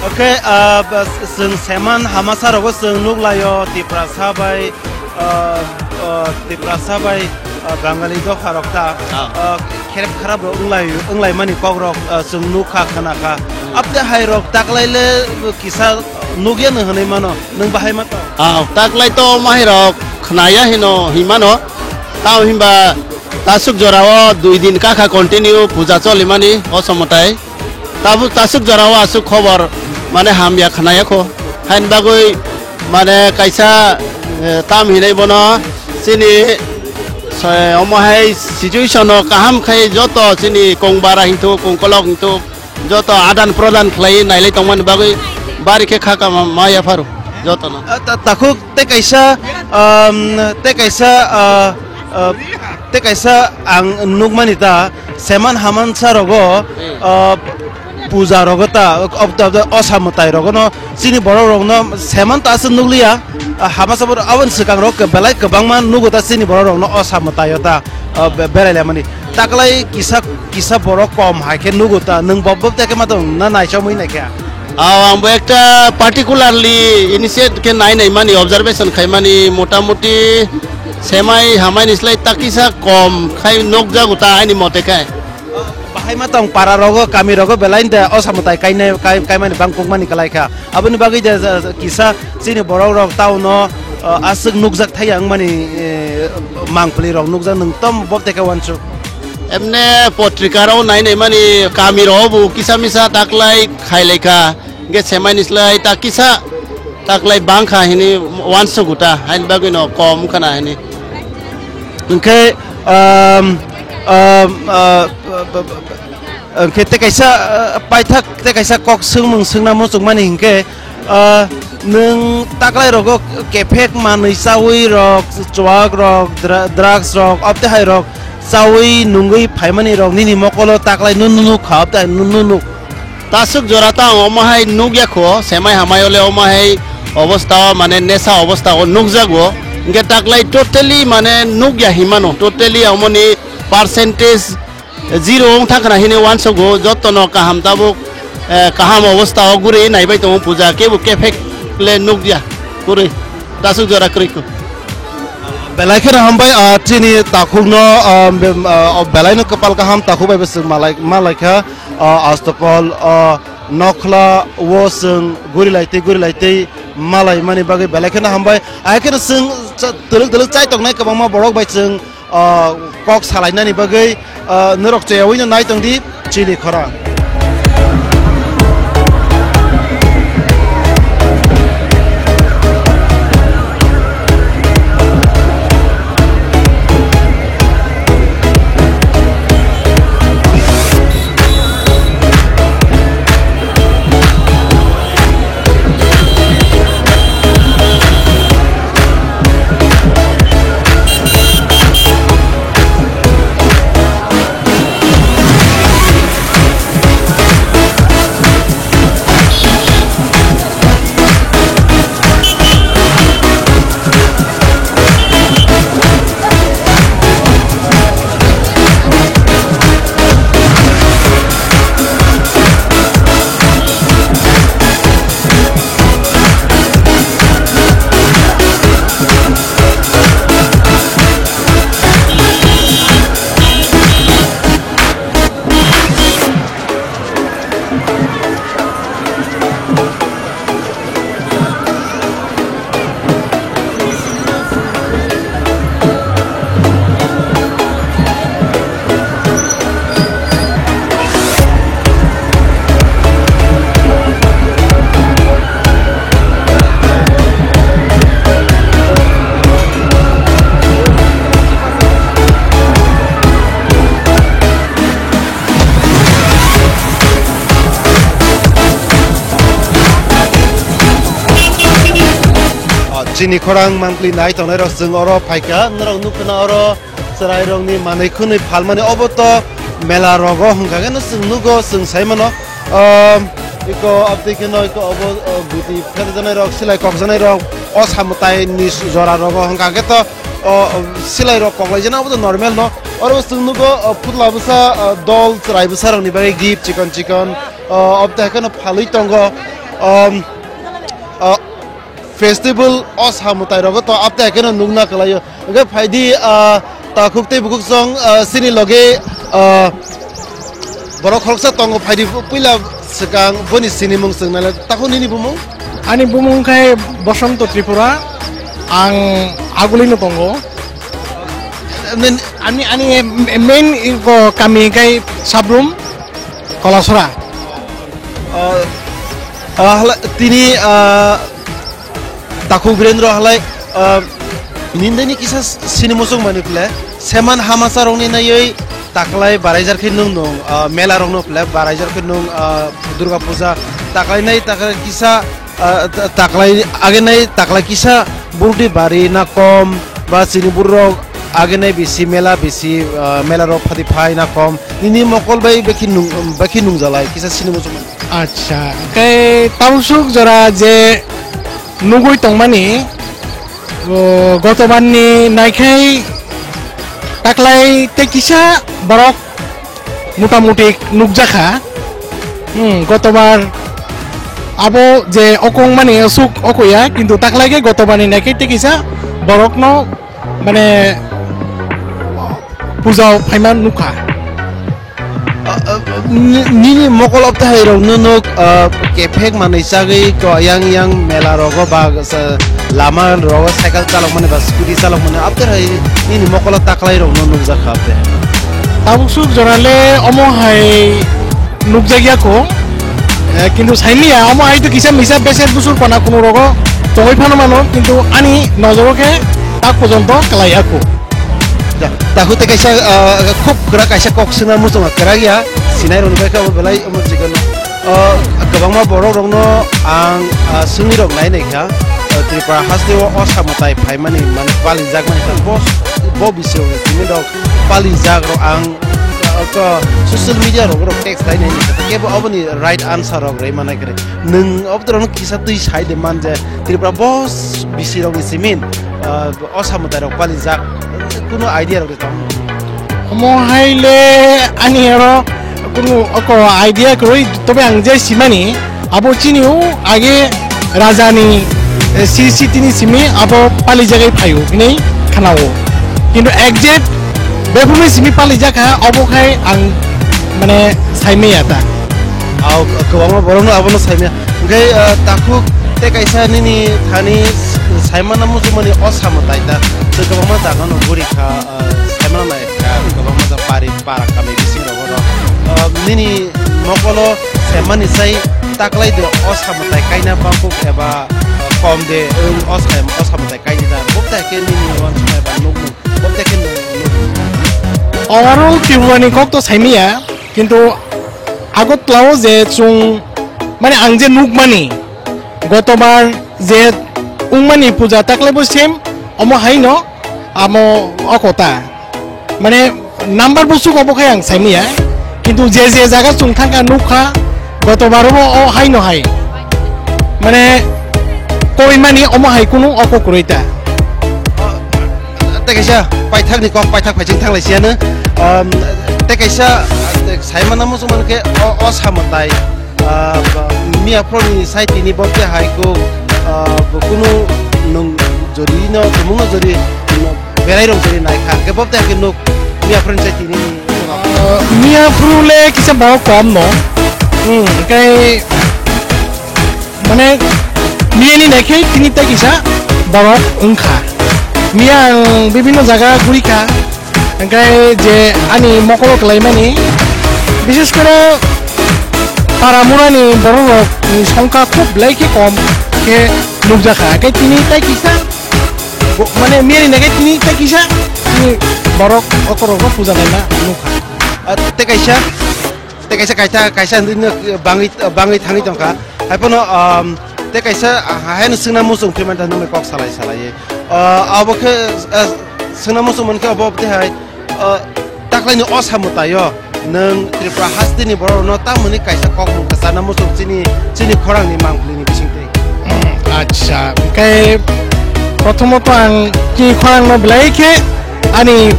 Oke, ah, ba-, chwng seman hamasa rogo chwng nukhlaio, Tiprasa bai, ah, ah, Tiprasa bai, ah, Bangali dopha rok ta, Ah. ah, kherep kharap rok wnglai, wnglaimani kok rok, ah, chwng nukha, khwnakha. Hmm. Abte hai rok taklaile kisa nukya no hwnwi mano, nwng bahai ma tong? Ah, taklai to mahai rok khnaya hino hinmano, tamo hinba tasuk jorao dui din kakha continue puja cholimani o somotai. Tabuk tasuk jorao aswk khobor mane hamya khnaya kho. Hain bagwi mane kaisa, eh, tam hinai bono chini, eh, omo hai situation o kaham khai joto chini kong bara hingthuk, kong kolok hingthuk joto adan prodan khlai nailai tongmani bagwi bari khe kha kama ma yapharo jotono. Ah, ta-, takhuk tei kaisa, um, tei kaisa, ah, ah, tei kaisa ang nukmani ta seman hamansa rogo, Hmm. ah, puja rogo ta, ob-, ob-, osa mwtai rogo no chini borok rok no seman ta aswk nukliya, ah, hamasa borok aboni swkang rok belai kwbangma nugo ta chini borok rok no osa mwtai o ta, ah, be-, berai lamani. Taklai kisa, kisa borok kom hai khe nugo ta, nwng bob bob tei khe ma tong na naichomwi nai khe? Aw, ang bo ekta particularly initiate khe nai nai mani, observation khai mani, motamuti semai hamai ni slai ta kisa kom khai nukjago ta aini mote khai. Bahai ma tong para rogo, kami rogo belai de o samwtai kainai, kai-, kaimani bangkuk mani kalai kha. Aboni bagwi de, de, kisa chini borok rok town o, uh, aswk nukjak thai ang mani, eh, mangpli rok nukjak nwng tom bok teke wansuk. Emne potrika rok nai nai mani kami rok bo kisa misa taklai khai lai kha. Hingke semai ni slai ta kisa taklai bangkha hini wansugo ta, haini bagwi no kom wngkha na hini. Hingke, um, um, uh, b-, b-, b-, hingke tei kaisa, uh, paithak tei kaisa kok swngmung swngna muchungmani hingke, uh, nwng taklai rogo kephek manwi chawi rok, chuwak rok, dra-, drugs rok, obtehai rok chawi nungwi phaimani rok nini mokolo taklai nunu nukha, obtehai nunu nuk. Tasuk jora ta ang omo hai nukya kho, semai hamai ole omo hai obostha o, mane nesa obostha o nukjago. Hingke taklai totally mane nukya hinmano, totally omoni percentage zero wng thangkhna hini wansugo, jotono kaham tabuk, eh, kaham obostha o guri naibai tongo puja, kebo kephek le nukya guri, tasuk jora kwrwi kho. Belai kheno hambai, ah, chini takhukno, ah, be-, ah, belaino kwpal kaham takhuk bai bo chwng malai, malaikha. O Astopol, o Nokhla, o chwng guri lai tei, guri lai tei malai mani bagwi belai kheno hambai. Ahai kheno chwng cha-, twlwk twlwk chai tongnai kwbangma borok bai chwng, o, kok salainani bagwi, o, norok chayawino nai tong di chini khorang. Ah, chini khorang monthly nai tongnai rok chwng oro phaikha, norok nukha na oro chwrai rokni manwi khwnwi phalmani, obo to mela rogo hwnkha khe no chwng nugo, chwng sai mano. Um, iko abtwi kheno iko obo, uh, guti pherjaknai rok, silai kokjaknai rok, o samwtai ni jora rogo hwnkha khe to, o, silai rok koklai jana obo to normal no. Oro chwng nugo, uh, putla bwsa, uh, dol chwrai bwsa rokni bagwi gift chikon chikon, uh, abtwi kheno phalwi tongo. Um, uh, festival o samwtai rogo to abtwi kheno nukna kwlaio. Hwnkhe phaidi, ah, takhuk tei bukhuk chwng, ah, chini logi, ah, borok khoroksa tongo, phaidi puila swkang boni sinimung chwng nailai. Takhuk nini bumung? Ani bumung khai Bosonto Tripura, ang Agulino tongo. Nen- Ani, ani main ko kami khai Sabrum, Kolasora. Ah, ah, hala, tini, ah, Takhuk Birendra halai, ah, nindini kisa sini muchung mani phle, seman hamasa rokni naiwi taklai baraijar khe nung nung, ah, mela rokno phle baraijar khe nung, ah, Durga Puja taklai nai taklai kisa, ah, ta-, taklai age nai taklai kisa burdi bari na kom ba chini burrok age nai bisi mela bisi, ah, mela rok phadi phai na kom nini mokol bai bekhi nung, bekhi nung jalai kisa sini muchung mani. Acha, khe tausuk jora je nugui tongmani, o, gotobarni naikhai taklai tei kisa borok motamuti nukjakha. Hmm, gotobar Abo je okong mani asuk okoya, kintu taklai khe goto mani naikhe tei kisa borokno mane puja phaima nukha. Ah, ah, ni-, nini mokol obtahai rok no nuk, ah, kephek manwi chagwi ko yang yang mela rogo ba sa lama rogo cycle chalok mani ba scooty chalok mani obtahai nini mokolo taklai rok no nukjak kha obtahai. Tabuk suk jora le omo hai nukjakya ko, eh, kintu saimanya omo hai to kisa misa beser busur pana kunu rogo tongwi phano mano, kintu ani nojoro khe tak pojonto kalaiya ko. Da, tahu te kaisa, ah, khub kwrak kaisa kok suna muchunga kwrak ya, sinai rok bai kha belai omo chigon. Ah, kwbangma borok rok no ang, ah, sungwi rok nai nai kha, ah, Tripura haste o osa mwtai phaimani mane palijak mani kha, bo, bo bising rok simi rok palijak rok ang, ah, ko social media rok rok text lai nai nai kha, kebo oboni right answer rok rwi manai kre. Nwng obodorokno kisa twi sai de man je Tripura bo bisi rokni simi, ah, osa mwtai rok palijak, kunu idea rok de tong? Omo hai le ani aro kunu oko idea kwrwi, tobe ang je simani abo chini o age raja ni, eh, C C T ni simi abo palijagwi phaio hinwi khnao. Kintu exact bebumi simi palijak kha obo khai ang mane saimaya ta. Au, kwbangma borokno abono saimaya. Hwnkhe, ah, takhuk tei kaisa nini thani saimano muchungmani o samo tai ta. Tei kwbangma jagano guri kha, ah, saimano nai kha, kwbangma jaga pari para kami bising rogo rok. Ah, nini mokolo saimani sai taklai de o samo tai kaina bangkuk eba, ah, kom de, wng o sai-, o samo tai kaini da. Bokta khe nini wansukmani ba nukmung. Bokta khe nukmung. Overall Tripura ni kok to saimaya. Kintu Agartala o je chwng, mane, ang je nukmani, gotobar je wngmani puja taklaibo same, omo haino amo o kota. Mane, number bo sugo bo khai ang saimaya. Kintu je je jaga chwng thangkha nukha, gotobar bo o haino hai. Mane, koimani omo hai kunu oko kwrwi ta. Tei kaisa paithakni kok paithak phaiching thanglai siyano. Um, tei kaisa, uh, saimano muchung mankhe o, o samo tai, uh, ba, miyaphuruni sai tini bo tei hai kuk, uh, bo kunu nwng jodi no, tumung no jodi, no, berai rok jodi nai kha, hwnkhe bo tei hai khe nuk miyaphuruni sai tini ni. Uh, miyaphuru le kisa borok kom no. Hmm, hwnkhe Mane, miyani naikhe tini tai kisa borok wngkha. Miya ang bibinno jaga gurikha, hwnkhe je ani mokolo kwlaimani, bishes kore para murani borok rokni songkha khub belai khe kom khe nukjakha. Hwnkhe tini tai kisa, bo-, mane, miyani naikhe tini tai kisa, tini borok okorokno puja laima nukha. Ah, tei kaisa, Tei kaisa kaitha, kaisa hinwi no bangwi, bangwi thangwi tongkha. Haiphano, um, tei kaisa, ah, haino swngna muchung phimani thani kok salai salai. Ah, abo khe, ah, swngna muchung mankhe abo tei hai, ah, taklaini o samo taio. Nwng Tripura hasteni borokno tamoni kaisa kokmung kwcharna muchung chini, chini khorangni mangpilini bisingtwi. Acha, hwnkhe prothomot ang chini khorangno belai khe ani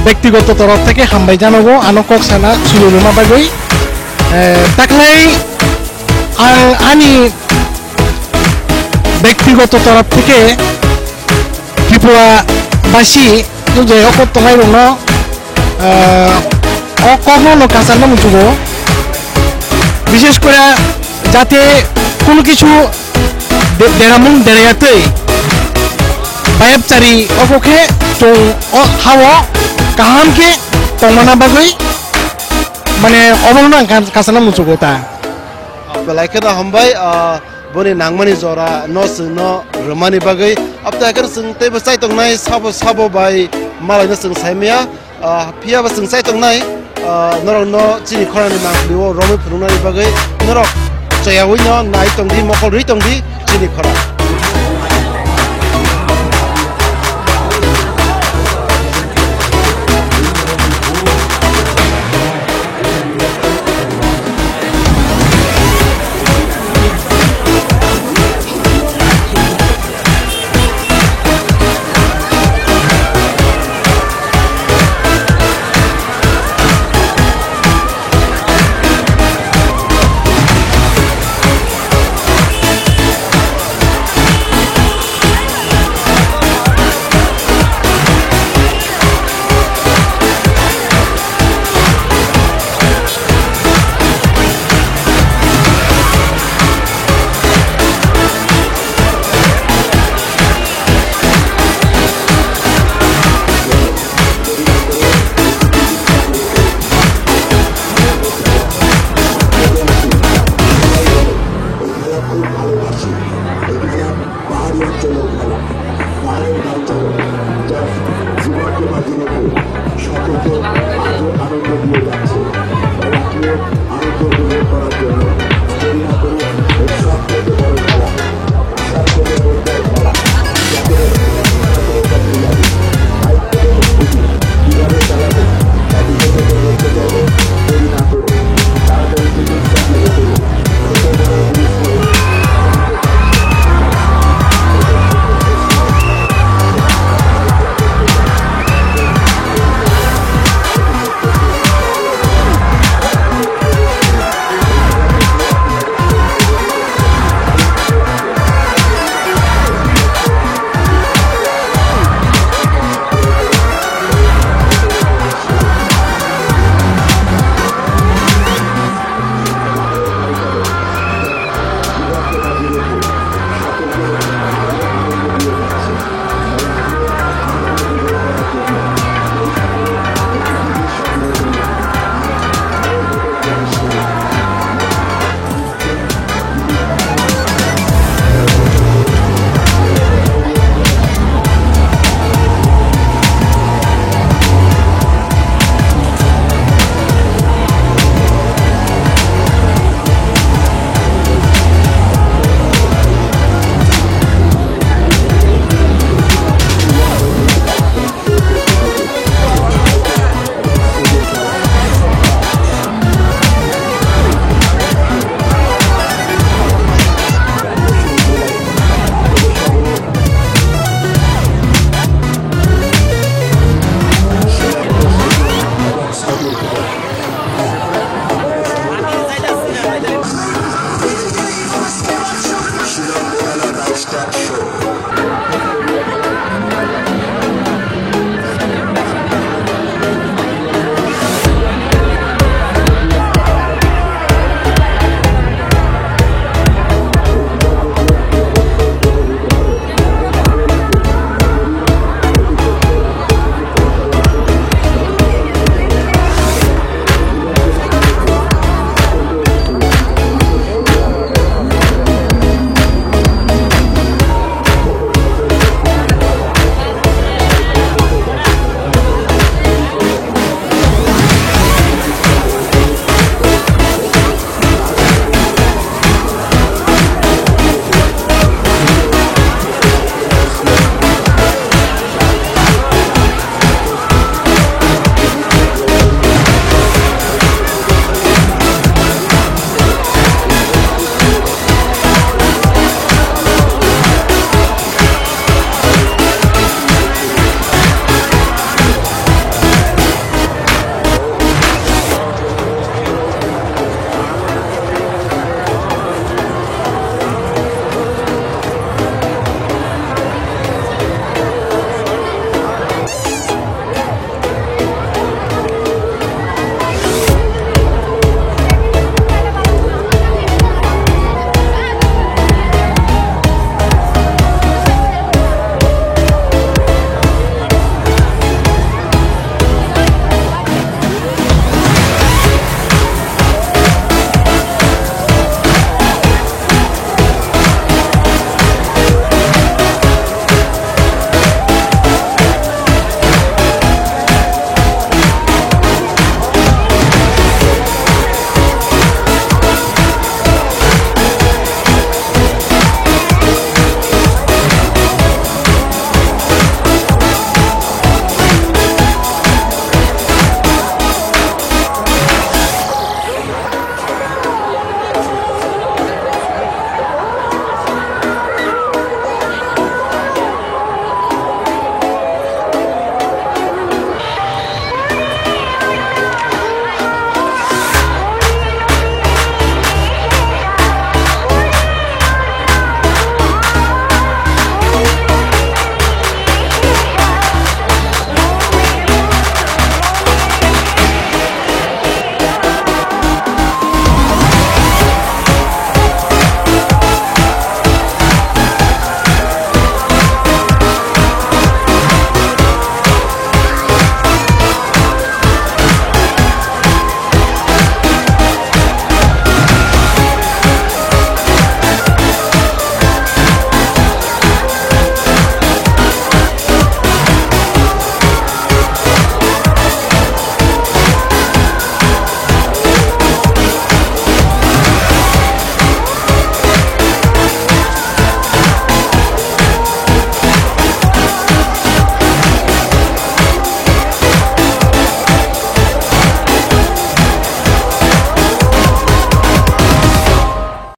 bektigoto torof theke hambai janogo, ano kok sana sulu rwma bagwi. Eh, taklai ang ani bektigoto torof theke Tripura basi je o kok tongnai rokno, eh, o kokno no kwcharna muchugo. Bishes kore jate kono kichu de-, deramung derayatwi bayapchari oko khe chwng o hao kaham khe tongmana bagwi, mane, obono ang kan-, kasana muchugo ta. Belai kheno hambai, ah, boni nangmani jora no chwngno rwmani bagwi. Abtwi haikhe chwng teibo chai tongnai sabo sabo bai malaino chwng saimaya. Ah, phiya bo chwng chai tongnai, ah, norokno chini khorangni mangpili o romwi phunuknani bagwi norok chayawino nai tongdi, mokol rwi tongdi chini khorang. চলো খেলা, মায়ের গান চলো, যা জীবনকে বাজি রেখে সকলকে আজও আনন্দ দিয়ে যাচ্ছে। তাই আপনিও আনন্দ উপভোগ করার জন্য দেরি না করুন। এই সব থেকে বড় খেলা, সব থেকে জোরদার খেলা, যাতে কিভাবে চালাবেন, তা বিশেষজ্ঞ বলতে চাইলে দেরি না করুন। তাড়াতাড়ি টিকিট সংগ্রহ করুন।